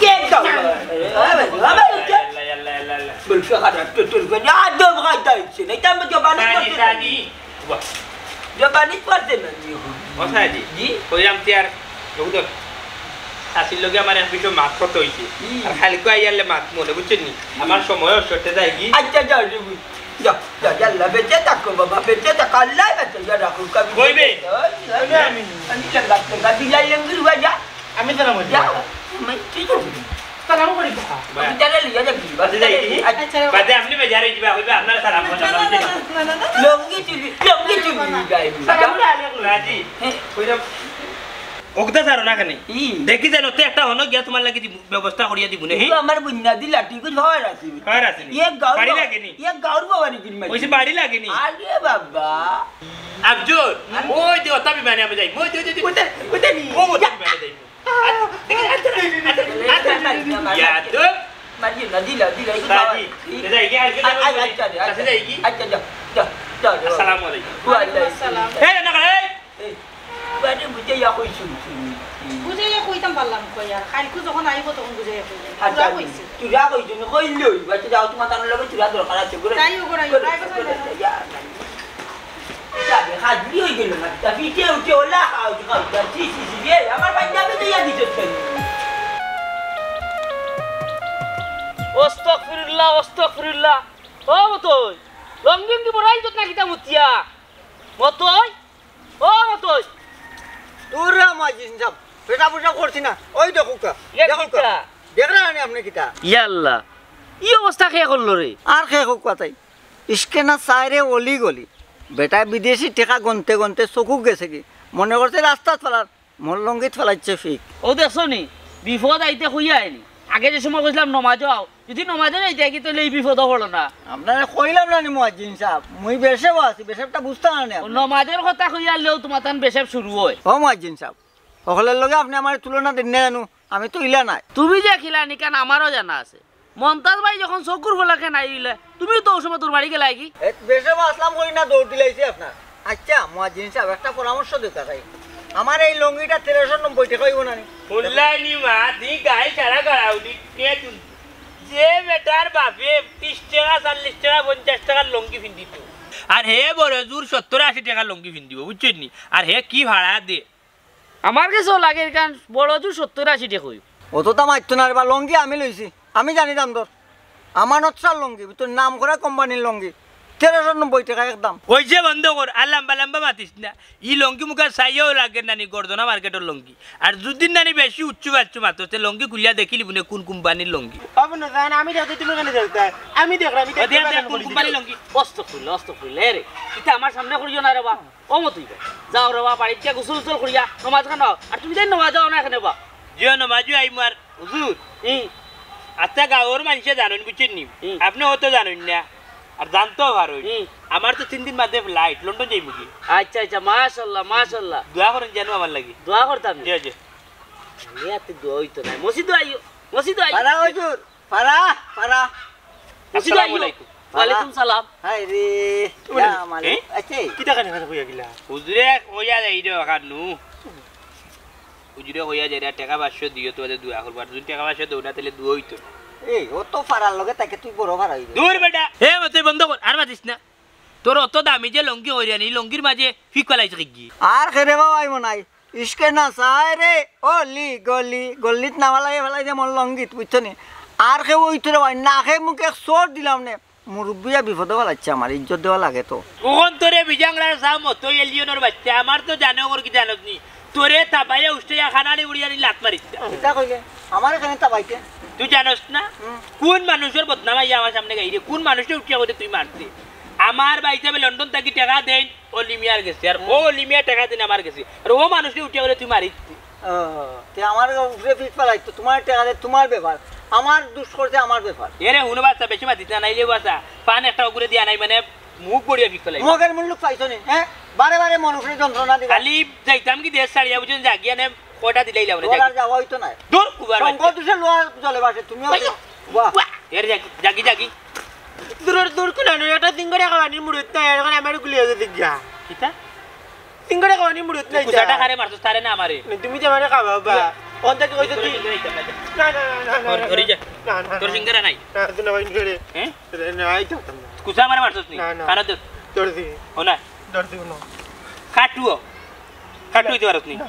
কে দাও? আল্লাহ, আল্লাহ, আল্লাহ, আল্লাহ। বলকে খারাপ তো তোর বিয়া, আদব খাইতে হইছে না। এটা আমি জবানি সানি, করতে সানি। বাহ। জবানি করতে না নি। ও সাহেব জি। জি? কইলাম তে আর, লোক ধর। চাচির লগে আমার এক বিষয় মাত করতে হইছে। হুম। আর খালি কই আইয়ারলে মাত মনে বুঝছেন নি? আমার সময়ও শর্টে যায় কি? আচ্ছা, যাও, যাও, যাও, যাও, আল্লাহ বেঁচে থাকো বাবা, বেঁচে থাকো, আল্লাহ বেঁচে যা রাখো, কবি কইবে? ওই, ওই, কইবে আমি? আমি লেঙ্গা, লেঙ্গা, বিলাই লেঙ্গুর হয়ে যা। আমি তো না মরি। যা, আমি ঠিক আছে। সালাম করি বাবা। আমি তাহলে লিয়া যাবি, বাদে যাই কি? আচ্ছা। বাদে আপনি বাজারে যাবা, হইবে আপনার সালাম করলাম, না, না, বুঝছেন? না, না, না, না, না। লঙ্গি চুলি, লঙ্গি চুলি, যাই। সালাম আলাইকুম। রাজি। হ্যাঁ। কইলাম, ওগদা ছাড়ো না কেনে? ই। দেখি যেন তো একটা হনো গিয়া তোমার লাগি দিব, ব্যবস্থা করিয়া দিব নে, হে? ও আমার বুন্নাদি লাঠি কই খাওয়ার আছে। খাওয়ার আছে নি? এক গাউর বাড়ি বাবা, লাগে নি? এক গাউর বাবা নি কিনবা। কইছে বাড়ি লাগে নি? আরে বাবা। আফজল, হ্যাঁ? ওই যে ওটা বিমানে আমি যাই। ওই যে, ওই যে, ওই যে। কোথায়, কোথায় নি? ও ওটা বিমানে যাই। আচ্ছা, দেখি, আচ্ছা, আচ্ছা, আচ্ছা, আচ্ছা। ইয়া তো। মারিও না, দিলা, দিলা, এই সাজি, খাওয়া। এ যাই কি, আজকে আ-, যাবো আ-, বলে? আচ্ছা, আচ্ছা, আচ্ছা, যাই কি? আচ্ছা, যাও, যাও, যাও, যাও। আসসালামু আলাইকুম। ওয়ালাইকুম আসসালাম। এই, না, এই। এই, বাড়ি বুঝাইয়া কইছুন, শুনি। বুঝাইয়া কইতাম পারলাম কই আর। কাইলকু যখন আইবো তখন বুঝাইয়া কইতাম। আচ্ছা, তোরা কইছে। তোরা কইছুন, কইলে অইবো। আচ্ছা, যাও, তোমার তার লগে তোরা দরকার আছে, ঘুরে। তাই ও ঘুরে, ঘুরে, তাই ঘুরে, ঘুরে, ঘুরে। যা, যা। যাবে, হাজরি হয়ে গেল না। তা পিঠে উঠে ওলা খাও, খাও, খাও। ছি, ছি, ছি, রে, আমার পাঞ্জাবি তো ইয়া দিছত কেন? আস্তাগফিরুল্লাহ, আস্তাগফিরুল্লাহ। ও মতই, লঙ্গি কি বড়াই যত না কিতা মুতিয়া? মতই, ও মতই। দূর রে মুয়াজ্জিন সাব, পেটা পুটা করছি না। ওই দেখুক্কা, ইয়া দেখুক্কা। কিতা? দেখরা না নি আপনে কিতা? ইয়া আল্লাহ, ই অবস্থা কে করলো রে? আর কে করুক্কা তাই? ইশকে না চায় রে অলি গলি। বেটায় বিদেশি টেকা গনতে গনতে চকুক গেছে কি? মনে করছে রাস্তাত ফালার, মোর লঙ্গিত ফালাইছে ফিক। ও দেখছো নি? বিপদ আইতে কইয়া আইনি। আগে যে সময় কইছিলাম নমাজো আও, যদি নমাজো যাইতে কি তাইলে ই বিপদো পড়ো না। আপনারে কইলাম না নি মুয়াজ্জিন সাব, মুই বেশেবো আছি, বেশেবটা বুঝতা না নি ও আপনে? নমাজর কথা কইয়া আইলেও তোমার তান বেশেব শুরু হয়। ও মুয়াজ্জিন সাব, হকলর লগে আপনে আমারে তুলনা দেইন না জানু, আমি তো ইলা নায়। তুমি যে কিলা নিকান আমারও জানা আছে। মন্তাজ ভাই যখন চকুর ফলাকে নাই অইলে, তুমিও তো অউ সময় দৌড় মারি গেলায় কি? এ, বেশেবো আসলাম করি না দৌড় দিলাইছি আপনার। আচ্ছা, মুয়াজ্জিন সাব, একটা পরামর্শ দিতা চাই। আমার এই লুঙ্গিটা তেরোশো নব্বই টেকা অইবো না নি? হুনলায় নি মা, দি গাই সারা গাড়াউলি, কে তুলতো? যে বেটার বাপে তিশ টেকা, চল্লিশ টেকা, পঞ্চাশ টেকার লুঙ্গি ফিন্দিতো। আর হে বড় জোর সত্তর আশি টেকার লুঙ্গি ফিন্দিবো, বুঝছইন নি? আর হে কি ভাড়া দে? আমার গেছেও লাগে, কারণ বড় জোর সত্তর আশি টেকা অইবো। অত দাম আইতো না রে বা, লুঙ্গি আমি লইছি, আমি জানি দাম দর। আমানত শাহর লুঙ্গি, ভিতর নাম করা কোম্পানির লুঙ্গি, তেরোশো নব্বই টেকা একদম। ওই যে বন্ধ কর, আর লাম্বা লাম্বা মাতিস না। ই লুঙ্গি মুখা চাইয়াও লাগে নানি গর্দনা মার্কেটর লুঙ্গি। আর যুদি নানি বেশি উচ্চু বাচ্চু মাতো, তে লুঙ্গি খুলিয়া দেখিলিবু নে কোন কোম্পানির লুঙ্গি। বাবু না জান, আমি দেখতে তুমি কেন দেখতে? আমি দেখলাম, আমি ও দেখতে দেখ, দেখ, পারলাম কোন বলি কোম্পানির দিতে। লুঙ্গি? আস্তাগফিরুল্লাহ, আস্তাগফিরুল্লাহ, এরে। ইতা আমার সামনে করিও না রে বা। ও মতই ভাই, যাও রে বা, বাড়িত গিয়া গোসল উসল করিয়া নমাজ খান অও। আর তুমি যাই নমাজ যাও না এখানে বা। জিও নমাজ আইমু আর হুজুর, হুম। আচ্ছা, গাঁওর মানষে জানইন, বুঝছইন নি? হুম। আপনে অত জানইন না। আর জানতেও পারইন। হুম। আমার তো তিন দিন বাদে flight, লন্ডন যাইমুগি। আচ্ছা, আচ্ছা, মাশাআল্লাহ, মাশাআল্লাহ। দোয়া করইন যেন আমার লাগি। দোয়া করতাম নি? জি, জি। আমি আর তো দোয়া অইতো না। মসজিদো আইও, মসজিদো আইও। পারা হুজুর, পারা, পারা। মসজিদো আইও। আসসালামু আলাইকুম। ওয়ালাইকুম সালাম। হায় রে, ওরে, ইয়া মালিক। এ? আচ্ছা, এই কিতা কানে কানে কইয়া গেলা? হুজুরে কইয়া যাইরা অখান নু। হুজুরে কইয়া যাইরা, টেকা পাঁচশো দিও, তুমারে দোয়া করবার। যুদি টেকা পাঁচশো দেও না, তাইলে দোয়া অইতো না। এই, অত ফারার লগে তাকে তুই বড় ফারা অইবে। দূর বেটা। এ, তুই বন্ধ কর, আর মাতিস না। তোর অত দামি যে লঙ্গি করিয়া নি, লঙ্গির মাঝে ফিক ফালাইছে কিগি? আর খেরে বাবা আইব নাই। ইশকে না চায় রে, অলি গলি, গল্লিত না ফালাই ফালাই যে মন লঙ্গিত, বুঝছো নি? আর কেউ ওই তোরে ভাই, নাকে মুখে এক চোর দিলাম নে। মুরব্বিয়া বিপদে ফালাইছে আমার, ইজ্জত দেওয়া লাগে তো। কখন তোরে বিজাংরার সাম তো এলিয়নর বাচ্চা, আমার তো জানো কর কি জানত নি। তোরে তাবাইয়া উষ্টাইয়া খানালি উড়িয়া নি লাত মারিস। কিতা কইলে? আমার এখানে তাবাইতে। তুই জানোস না? হুম। কোন মানুষর বদনাম আইয়া আমার সামনে গাইরে? কোন মানুষরে উঠিয়া কইতে তুই মারতে? আমার ভাইসাবে লন্ডন থাকি টেকা দেইন, অলি মিয়ার গেছে। আর ও অলি মিয়া টেকা দেইন আমার গেছে। আর ও মানুষরে উঠিয়া কইতে তুই মারিস। ও, তে আমার উপরে ফিট ফালাইতো, তোমার টেকা দে, তোমার ব্যাপার। আমার দুষ করছে, আমার ব্যাপার। এরে হুনো বাচ্চা, বেশি মাতিস না, নাইলে বাচ্চা, পান একটা উগুরে দিয়া নাই, মানে, মুখ বড়িয়া ফিট ফালাই। মগের মুল্লুক পাইছো নি, হ্যাঁ? বারে বারে মন উপরে যন্ত্রণা দিবা। খালি যাইতাম কি দেশ ছাড়িয়া, বুঝছেন, জাগিয়া নে, কয়টা দিলাই লাবনে ওর আর জাগি। যাওয়া হইতো না। দূর, কুবার শঙ্কর বাচ্চা। দুষে লোয়া জলে ভাসে, তুমিও বাহ। এর জাগি, জাগি, জাগি। দূর, দূর, কোন আনো? এটা সিঙ্গারা খাওয়ানি মুড়ি নাই, এখন আমার গুলি হয়ে গেছে গিয়া। কিতা? সিঙ্গারা খাওয়ানি মুড়ি নাই। কুসাটা খারে মারছস, তারে না আমারে। না, তুমি যে আমারে খাওয়াও বা। অন থেকে কইছো তুই। না, না, না, না, না, ওর, ওরি যা। না, না, তোর সিঙ্গারা নাই। না, তুই না বাইন করে। হ্যাঁ? না, এই তো না। কুসা আমারে মারছস নি? না, না। কানো দে। দৌড় দি। ও না। দৌড় দিব না। কাটুও। কাটু হইতে পারস নি? না।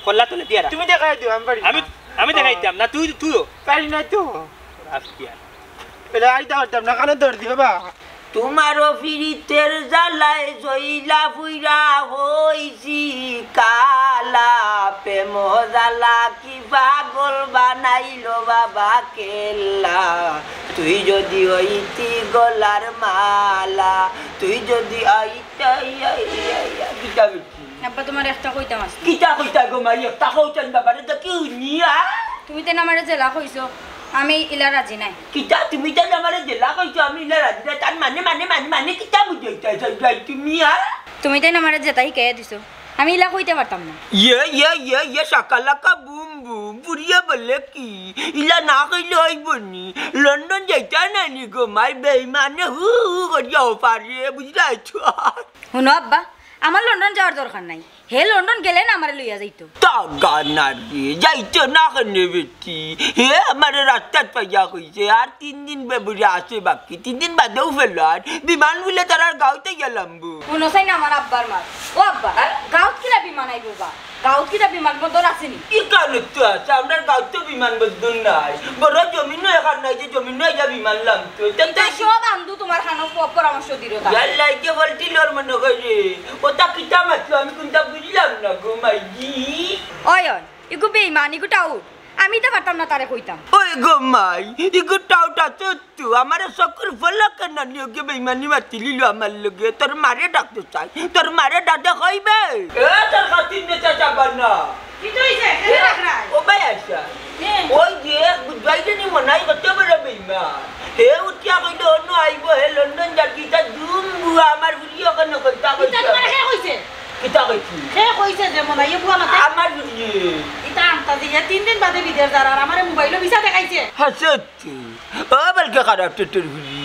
কল্লা তুলে দিয়া রাখ। তুমি দেখাই দিও, আমি পারি না। আমি, আমি দেখাইতাম না, তুই, তুইও। পারি না তো। আজকে আর। এটা আইতা পারতাম না, কানো দৌড় দিও বা। তোমারও ফিরিতের জ্বালায় জইলা ফুইরা হইছি কালা, প্রেম জ্বালা কি পাগল বানাইলো বাবা কেল্লা। তুই যদি হইতি গলার মালা, তুই যদি আইতে, আই, আই, আই, আই, কিতা বেটি? আব্বা, তোমার একটা কইতাম আছে। কিতা কইতা গো মাই, একটা কইতাম বাবারে তো কেউ নিয়া। তুমি তাইন আমারে যেলা কইছো, আমি ইলা রাজি নাই। কিতা তুমি তাইন আমারে যেলা কইছো, আমি ইলা রাজি নাই। তার মানে, মানে, মানে, মানে কিতা বুঝাইতায় চাইরায় তুমি, হ্যাঁ? তুমি তাইন আমারে যেতা হিকাইয়া দিছো, আমি ইলা কইতা পারতাম না। ইয়ে, ইয়ে, ইয়ে, ইয়ে, শাকালাকা বুম বুম, বুড়িয়ে বলে কি? ইলা না কইলে অইবো নি? লন্ডন যাইতা না নি গো মাই, বেইমানে হু হু করিয়া অফারে, বুঝরায় তো? হুনো আব্বা, আমার লন্ডন যাওয়ার দরকার নাই। হে লন্ডন গেলে না আমারে লইয়া যাইতো। তাগা না রে, যাইতো না কেনে বেটি? হে আমারে রাস্তাত পাইয়া কইছে, আর তিন দিন বেবুরে আছে বাকি, তিন দিন বাদেউ ফেলার বিমান বুলে তারার গাঁওত গেলাম বু। হুনো চাইন আমার আব্বার মাত। ও আব্বা, গাঁওত কিলা বিমান আইবো বা? গাঁওত কিলা বিমান বন্দর আছে নি? ই কারণে তো আছে, আমরার গাঁওত তো বিমান বন্দর নাই। বড় জমিনও এখান নাই যে জমিনও আইয়া বিমান লামতো। তেন তো সব আন্দু তোমার খানো প-, পরামর্শ দিল তা। ইয়ার লাইকে বলতি লর মনে করে। ওটা কিতা মাতলো আমি কোনটা বুঝলাম না গো মাইজি। ওই, ওই, ইগু বেইমান, ইগু টাউট। আমি ইতা পারতাম না তারে কইতাম। ওই গো মাই, ইগু টাউট আছে তো, আমারে চকুর ফলকে না নিয়োগে বেইমানি মাতিলিল আমার লগে। তোর মারে ডাকতে চাই, তোর মারে ডাকে কইবে। এ, তোর খাতির নেতা যাবা না। কিতা অইছে? কেনে রাখরায়? ও ভাই আচ্ছা। ওই যে, বুঝবাই যে নি মনাই কত বড় বেইমান। হে উঠিয়া কইলো, অন্য আইবো, হে লন্ডন যার কিতা দুম বুয়া আমার বুলিও কেন কইতা কইতা। কিতা তোমার কে কইছে? কিতা কইছি? কে কইছে যে মনাইয়ে বুয়া মাতে? আমার বুলিয়ে। ইতা আনতা দিয়া তিন দিন বাদে বিদেশ যার আর আমারে মোবাইলো ভিসা দেখাইছে। হাসত। ও বলকে খারাপ টেটের বুলি।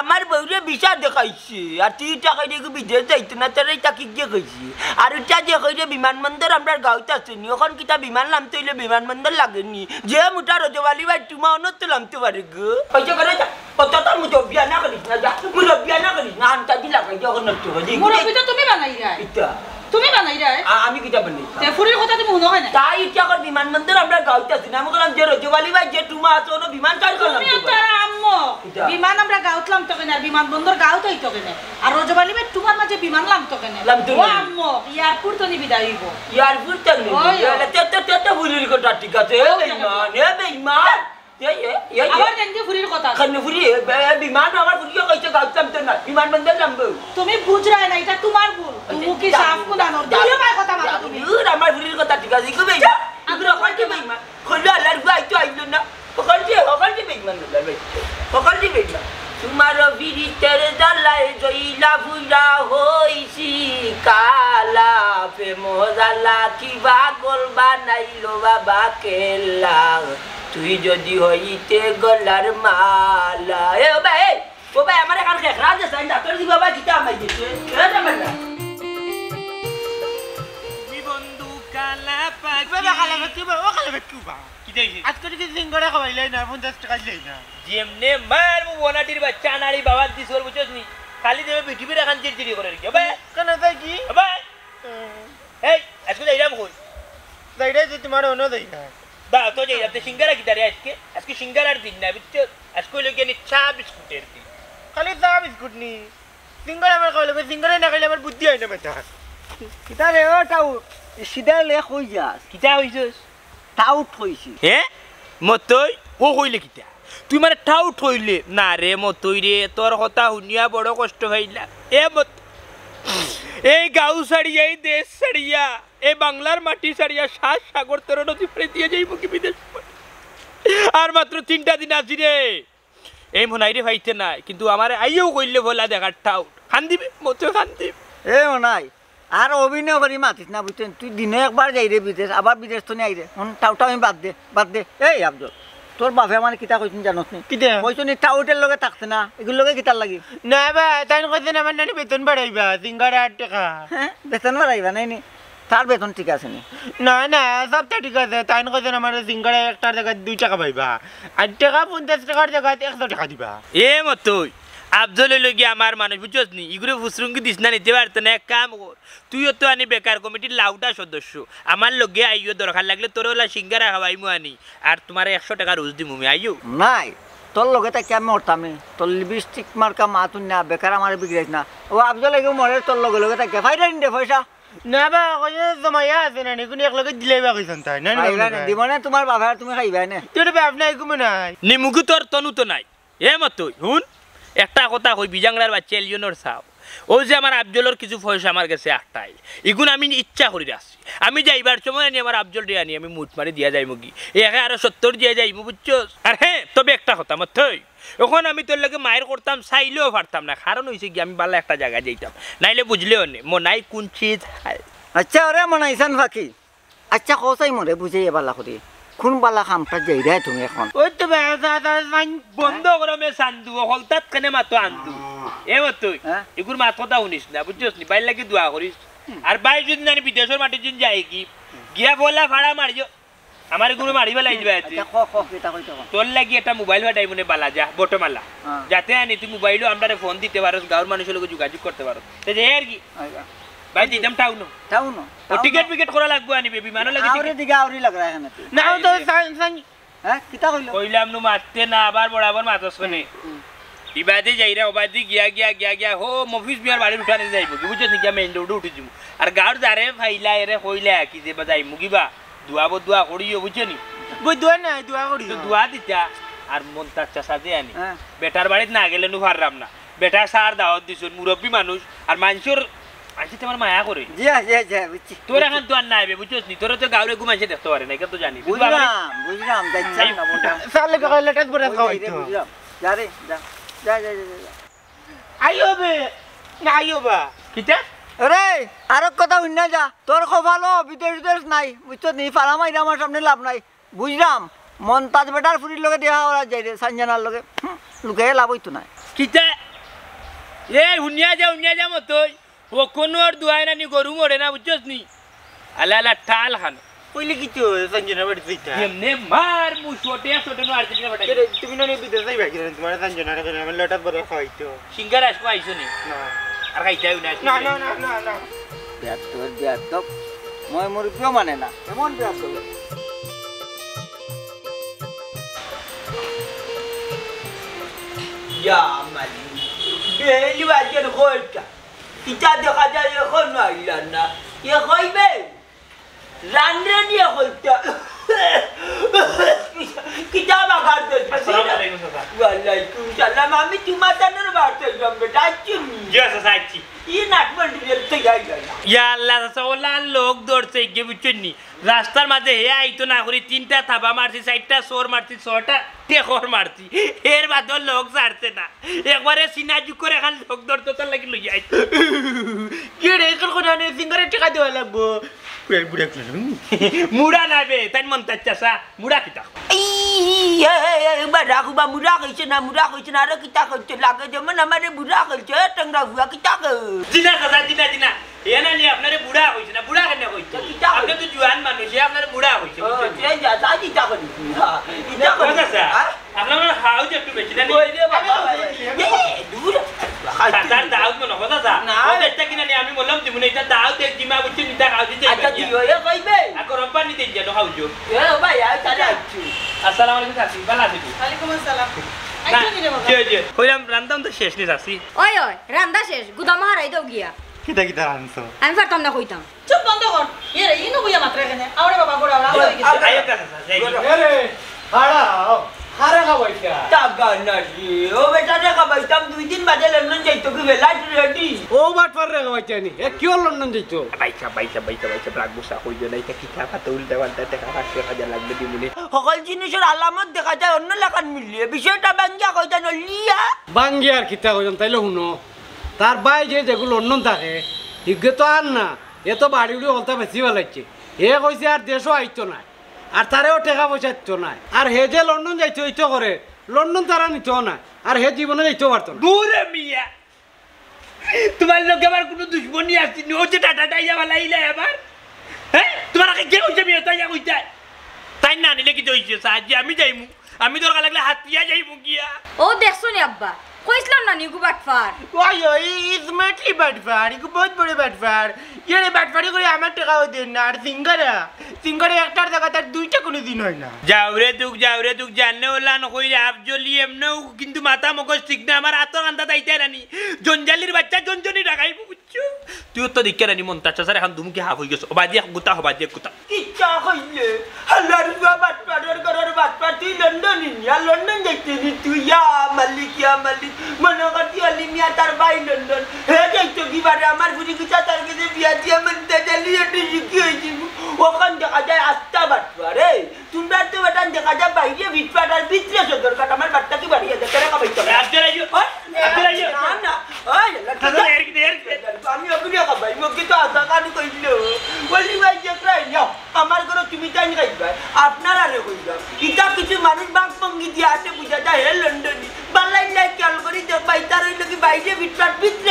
আমার বউরে ভিসা দেখাইছে। আর তুই ইটা কইলে কি বিদেশ যাইতো না, তোর ইটা কি গিয়ে কইছি? আর ইটা যে কইলে বিমানবন্দর আমরার গাঁওত আছে নি, অখন কিতা বিমান লামতে অইলে বিমানবন্দর লাগে নি? যে মুটা রজব আলী ভাই তুমা অনত্ত লামতে পারে গো। ওই যে করে যা, অত তোর মুরব্বিয়ানা করিস না, যা, মুরব্বিয়ানা করিস না, আনতা দিলা কই যখন নষ্ট করি। মুরব্বি তো তুমি বানাইরায়। ইতা। তুমি বানাইরায়। আ-, আমি কিতা বানাই? তে ফুরির কথা তুমি হুনো কেনে? তাই ইটা কর বিমানবন্দর আমরার গাঁওত আছে না, আমি কইলাম যে রজব আলী ভাই যে তুমা আছে, অনো বিমান কার কর তুমি লামতে পারে? তার আম্মু। ইতা। বিমান আমরার গাঁওত লামতো কেনে, আর বিমানবন্দর গাঁওত অইতো কেনে? আর রজব আলী ভাই তুমার মাঝে বিমান লামতো কেনে? লামতো ও না। আম্মু, এয়ারপোর্ট তো নি বিদায় অইবো। এয়ারপোর্ট তো নি ওই, বিদায়। ওই। তে, তে, তে, তে, ফুরির কথা ঠিক আছে। এ ওই, বেইমান, এ বেইমান। এ, এ, এ, এ। আবার দেখি ফুরির কথা। খালি ফুরি, এ, বে-, এ, বিমান আমার ফুরিয়ে কইছে গাঁওত লামতো না। বিমানবন্দর লামবো। তুমি বুঝরায় না, ইটা তুমার ভুল। তুমি কি সাফ কোন আনো? দুইও ভাই কথা মাতো তুমি। দূর, আমার ফুরির কথা ঠিক আছে। ইগু বেইমান। ইগু রকম কি বেইমান? খোলো আল্লাহর ভয় তো আইলো না। হকলটি, হকলটি বেইমান আল্লাহর ভয়। হকলটি বেইমান। তোমার ফিরিতের জ্বালায় জইলা ফুইরা হইছি কালা, প্রেম জ্বালা কি পাগল বানাইলো বাবা কেল্লা। তুই যদি হইতে গলার মালা। এ ও ভাই, এ, ও ভাই, আমার এখান খেয়ে রাজা সাইন ডাক্তার দি বাবা কিতা আমায় দিছে। রাজা মান্না। বন্ধু কালা পাখি। বাবা কালা পাখি, বাবা কালা পাখি, বাবা। কিতা অইছে? আজকে কি সিঙ্গারা খাওয়াইলাই না, পঞ্চাশ টেকা দিলাই না। যেমনে মার মু বনাটির বাচ্চা নারী বাবার দিস ওর বুঝছস নি? খালি দেবে বিটিবির এখন চিড়চিড়ি করে রেখে। ভাই, কেন তাই কি? ভাই। এই, আজকে যাইরাম কই? যাইরাই যে তোমার অন্য যাই না। দা, তো যাইরাম, তো সিঙ্গারা কিতা রে আজকে? আজকে সিঙ্গারার দিন না, বুঝছো? আজকে হইলো গিয়ে চা বিস্কুটের দিন। খালি চা বিস্কুট নি। সিঙ্গারা আমার খাওয়া লাগবে, সিঙ্গারা না খাইলে আমার বুদ্ধি হয় না বেটা। কিতা রে ও টাউট? সিধা লে কই যাস? কিতা কইছস? টাউট কইছি। হে? মতই? ও কইলে কিতা? তুই মানে টাউট কইলে? না রে মতই রে, তোর কথা হুনিয়া বড় কষ্ট পাইলা। এ মত-, এই গাঁও ছাড়িয়া, এই দেশ ছাড়িয়া, এই বাংলার মাটি ছাড়িয়া সাত সাগর তেরো নদী পাড়ি দিয়া যাইমু কি বিদেশ? আর মাত্র তিনটা দিন আছি রে। এই মনাইরে পাইতে নাই, কিন্তু আমারে আইও কইলে বলা দেখার টাউট। কান্দিবে, মতই কান্দিবে। এ মনাই, আর অভিনয় করি মাতিস না, বুঝছস? তুই দিনে একবার যাইরে বিদেশ, আবার বিদেশ তো নিয়ে আইরে। হুন, টাউটাও আমি বাদ দে, বাদ দে। এই আফজল, তোর বাপে আমার কিতা কইছইন জানোস নি? কিতা? কইছইন নি টাউটের লগে থাকতে না, এগুর লগে কিতার লাগি? না বা, তাইন কইছইন আমার নানি বেতন বাড়াইবা, সিঙ্গারা আট টেকা। হ্যাঁ, বেতন বাড়াইবা নাই নি? তার বেতন ঠিক আছে নি? না, না, সবটা ঠিক আছে। তাইন কইছইন আমার সিঙ্গারা একটার জাগাত দুই টেকা পাইবা, আট টেকা পঞ্চাশ টেকার জাগাত একশো টেকা দিবা। এ মতই, আফজল অইলো গিয়া আমার মানুষ, বুঝছস নি? ইগুরে ফুসরুঙ্গি দিস না, নিতে পারতো না। এক কাম কর, তুইও তো আনি বেকার কমিটির লাউটা সদস্য, আমার লগে আইও, দরকার লাগলে তোর ওলা সিঙ্গারা খাওয়াইমু আনি, আর তোমার একশো টেকা রোজ দিমু আমি, আইও। নাই, তোর লগে থাকি আমি মরতামই। তোর লিপস্টিক মার্কা মাত হুনিয়া বেকার আমারে বিগড়াইস না। ও আফজল এগু মরে তোর লগে লগে থাকি। ফাইরা নি দে পয়সা। না বা, কইছে জমাইয়া আছে না, নিকুনি এক লগে দিলাই বা কইছইন তাই। না, না, ফাইরা না, নি, না। দিব না তোমার বাপে আর তুমি খাইবায় না। তোর বাপ নাই, ঘুমো নাই। নিমুকি তোর তনু তো নাই। এ মতই, হুন, একটা কথা কই, বিজাংরার বাচ্চা এলিয়নর চাও। ও যে আমার আফজলর কিছু পয়সা আমার গেছে আটটাই, ইগুন আমি ইচ্ছা করি রাখছি। আমি যাইবার সময় আনি আমার আফজলরে আনি আমি মুঠ মারি দিয়া যাইমুগি। একে আরো সত্তর দিয়া যাইমু, বুঝছস? আর হ্যাঁ, তবে একটা কথা, মতই, অখন আমি তোর লগে মাইর করতাম, চাইলেও পারতাম না। কারণ অইছে কি, আমি বালা একটা জাগা যাইতাম, নাইলে বুঝলেও নে, মনাই কোন চিজ হায়। আচ্ছা, ওরে মনাইছান ফাকি, আচ্ছা, কও চাই মরে বুঝাইয়া বালা করি। কোন বালা কামটা যাইরায় তুমি অখন? ওই তো বে-, দা-, দা-, সাইন-, বন্ধ করো মে চান্দু, হকলতাত কেনে মাতো আন্দু। এ মতই, হ্যাঁ? ইগুর মাত কথা হুনিস না, বুঝছস নি? বাইর লাগি দোয়া করিস। আর বাই যদি নানি বিদেশর মাটি যদি যায়গি, গিয়া বলা ফাড়া মারিও। আমার ইগুরে মারি ফালাই দিবা এতে। আচ্ছা, ক, ক, কিতা কইতে ক? তোর লাগি একটা মোবাইল ফাটাইমু নে বালা যা, বটমালা। হ্যাঁ। যাতে আনি তুই মোবাইলো আমরারে ফোন দিতে পারস, গাঁওর মানুষর লগে যোগাযোগ করতে পারস। তে যে আর কি? আচ্ছা। ভাই, দিতাম টাউনো। টাউনো? ও, টাউনো। টিকিট ফিকেট করা লাগবো আনি বে, বিমানর লাগি আউরে টিকিট। দিকে আউরি লাগ রা এখানে। না, ও তো আইবে। সান-, সান-, হ্যাঁ, কিতা কইলো? কইলাম নু মাততে না, আবার বরাবর মাতস কেনে। হুম। ইবাদি যাইরা, ওবাদি গিয়া, গিয়া, গিয়া, গিয়া, হো, মফিজ মিয়ার বাড়ির উঠানে যাইমু, কি বুঝছস নি? গিয়া মেইন রোডো উঠি যিমু। আর গাঁওর যারে ফাইলা এরে কইলা কি যে বা যাইমু কি বা, দোয়া বদোয়া করিও, বুঝছো নি? বদোয়া নাই, দোয়া করিও। তো দোয়া দিতা, আর মন্তাজ চাচা যে আনি। হ্যাঁ। বেটার বাড়িত না গেলে নু পাররাম না। বেটা সার দাওয়াত দিছইন, মুরব্বি মানুষ, আর মানষর, মানষে তো আমার মায়া করে। জি, জি, জি, বুঝছি, তোর বুঝছি। এখন তো আর নাই বে, বুঝছস নি? তোরা তো গাঁওর এগু মানষে দেখতে পারে না, এটা তো জানি। বুঝলাম, বুঝলাম, যাইতাম এই না, বুঝলাম। সালে তো কইলে টেট করে ওই খাওয়াই যে, তো। বুঝলাম। যা রে, যা। যা, যা, যা, যা, যা। আইও বে, না আইও বা। কিতা? আরে, আরক কথা হুন না যা। তোর কপালো বিদেশ টিদেশ নাই, বুঝছস নি? ফাড়া মাইরা আমার সামনে লাভ নাই। বুঝলাম, মন্তাজ বেটার ফুরির লগে দেখা করা যায় রে, সানজানার লগে। হুম, লুকাইয়া লাভ অইতো নায়। কিতা? এ, হুনিয়া যা, হুনিয়া যা মতই। ও কোনো আর দুয়ায় নানি গরু মরে না, বুঝছস নি? আলা আলা টাল খান। কইলে কিতা অয়, সানজানার বাড়ি যাইতা? এমনে মার মু শটে, শটে নো আর্জেন্টিনা বাড়ি। কে রে, তুমি না নি বিদেশ যাইবা কি রে? তোমার সানজানার বাড়ি, আমার লটাত বড় খাওয়াইতো। সিঙ্গারা আজকে আইছো নি? না। আর খাইতাও না। না, না, না, না, না। বেয়াদব, বেয়াদব। ময় মুরব্বিও মানে না। এমন বেয়াদব। ইয়া মালিক। বেহেলি বাজার কইটা। ইটা দেখা যায় এখন আইলা না। এ কইবে? রানরে নিয়ে হইতা। কিতা বাগান দেখবে? আসসালামু আলাইকুম, চাচা। ওয়ালাইকুম সালাম। আমি তোমার তানোর বাড়তে যাম বেটা, আইছো নি? জি, চাচা, আইছি। ই নাটবন্ডি রেল তো যাই যায় না। ইয়া আল্লাহ, চাচা, ওলা লোক ধরছে, গিয়ে বুঝছেন নি? রাস্তার মাঝে হে আইতো না করি, তিনটা থাবা মারছি, চারটা চোর মারছি, ছয়টা টেকর মারছি। এর বাদেও লোক ছাড়ছে না। একবারে সিনা জুক করে খালি লোক ধরতো, তার লাগি লইয়া আইতো। কে রে, এখন কোন আনে সিঙ্গারে টেকা দেওয়া লাগবো? বুড়া, বুড়া কিতা? মুড়া না বে, তাইন মন্তাজ চাচা, মুড়া কিতা? এই, এই, এই, এই, বা রাখু বা মুড়া কইছে না, মুড়া কইছে না, আরো কিতা কইছে? লাগে যেমন আমারে বুড়া কইছে, এ টেংরা বুয়া কিতা কই? জি না চাচা, জি না, জি না। এ না নি, আপনারে বুড়া কইছে না, বুড়া কেনে কইছে? তো কিতা কই? আপনে তো জুয়ান মানুষ, এ আপনারে বুড়া কইছে, ও, বুঝছেন? সে যা, যা কিতা করি? হ্যাঁ, কিতা করি? ও চাচা, হ্যাঁ? আপনার মনে হয় খাওয়া উচিত একটু বেশি না নি? ওই রে বাবা, এ, দূর। চাচার দাওত মনে কথা যা। না। ও দেখতে কিনা নি, আমি বললাম দিমুনে, এটা দাওত এক জিমা বুঝছি, নিতা খাওয়া দিতে আচ্ছা, যাইবা। তুই ওই কইবে? আর গরম পানি দিন যেন খাওয়া উচিত। এ ভাই, আয় তাহলে আচ্ছা। আসসালামু আলাইকুম চাচি, ভালা আছো? ওয়ালাইকুম আসসালাম। না, আইছো নি রে বাবা? জি, জি। কইলাম রান্দাম তো শেষ নি চাচি। ওই, ওই, রান্দা শেষ, গুদামো হারাই দেও গিয়া। কিতা কিতা রানছো? আমি পারতাম না কইতাম। চুপ বন্ধ কর। এ রে, ইনো বইয়া মাত্র এখানে। আরে বাবা, গোড়া ওরা হয়ে গেছে। আইও, আইও, আইও। এ রে, হারা, হারা খাবাইতা। টাকা না রে। ও বেটা রে খাবাইতাম, দুই দিন বাদে লন্ডন যাইতো কি বেলা রেডি। ও বাটপার রে খাবাইতা নি। এ কিও লন্ডন যাইতো? বাইসা, বাইসা, বাইসা, বাইসা, ব্রাক গুসা কইও না, এটা কিতা কথা উল্টা পাল্টা টাকা পাঁচশো হাজার লাগবে দিমুনে। সকল জিনিসের আলামত দেখা যায় অন্য লাখান মিলিয়ে। বিষয়টা বাঙ্গিয়া কইতা নলিয়া। বাঙ্গিয়া আর কিতা কইতাম, তাইলে হুনো। তার ভাই যে যেগু লন্ডন থাকে, হিগে তো আর না, এ তো বাড়ি উড়ি হলতা বেশি ভালাইছে। হে কইছে আর দেশও আইতো নায়, আর তারেও টেকা পয়সা দিতো নায়। আর হে যে লন্ডন যাইতো ইতো করে, লন্ডন তারা নিতো নায়, আর হে জীবনে যাইতেও পারতো না। দূরে মিয়া, তোমার লগে আমার কোনো দুশমনি আছে নি? ও যে টাটা টাইয়া বালাইলে আমার, হ্যাঁ, তোমার আগে কে কইছে মিয়া তাই কইতায়? তাই না নিলে কি হইছে? সাহায্যে আমি যাইমু, আমি দরকার লাগলে হাতিয়া যাইমু গিয়া। ও দেখছো নি আব্বা, কইছিলাম না নিগু বাটপার। ওই, ওই, ইসমাটলি বাটপার, ইগু বহুত বড় বাটপার। ইয়ে রে বাটপারি করে আমার টাকাও দেন না, আর সিঙ্গারা, সিঙ্গারা একটার জায়গা তার দুইটা কোনো দিন হয় না। যাও রে দুঃখ, যাও রে দুঃখ, জানে ওলা নকইরে আপ জ্বলি এমনেও কিন্তু মাথা মগজ ঠিক না, আমার আতর আন্দা তাইতে রানি। জঞ্জালির বাচ্চা জঞ্জনি ডাকাইবো, বুঝছো? তুই তো দেখে রানি মন্তাজ চাচার এখন দুমুখি হাফ হয়ে গেছে। ও বাজি এক গুতা, ও বাজি এক গুতা। কিচ্ছা কইলে, হালার বুয়া বাটপারের ঘরের বাটপার, তুই লন্ডন ইনিয়া, লন্ডন যাইতে নি তুই, ইয়া মালিক, ইয়া মালিক। মনে করতি অলি মিয়া তার ভাই লন্ডন, হে যাইতো কি বারে আমার বুড়ি গুছা তার কাছে বিয়া দিয়া মন্তাজ আলি একটু সুখী হয়ে যাইবো। ওখান দেখা যায় আস্তা বাটপার, এই। তোমরা তো বেটান দেখা যায় বাইরে ফিটফাট আর ভিতরে সদরঘাট, আমার বাট্টা কি বাড়ি আছে, কেন খাবাই তো? আব্দুল আইয়ুব, ওই, আব্দুল আইয়ুব। না, না, ওই, আল্লাহ, দাদা, এর কি, এর কি? আমি অগুলি খাবাই, মুখে তো আশা কান কইল। বলি ভাই, যে প্রায় নিও, আমার ঘরে তুমি তাই খাইবায়, আপনারা রে কইলাম। ইতা কিছু মানুষ বাঘ ভঙ্গি দিয়া আছে, বুঝা যায়, হে লন্ডনি। বালাই নাই খেয়াল করি দেখবা, ইতার হইল কি বাইরে ফিটফাট, ভিতরে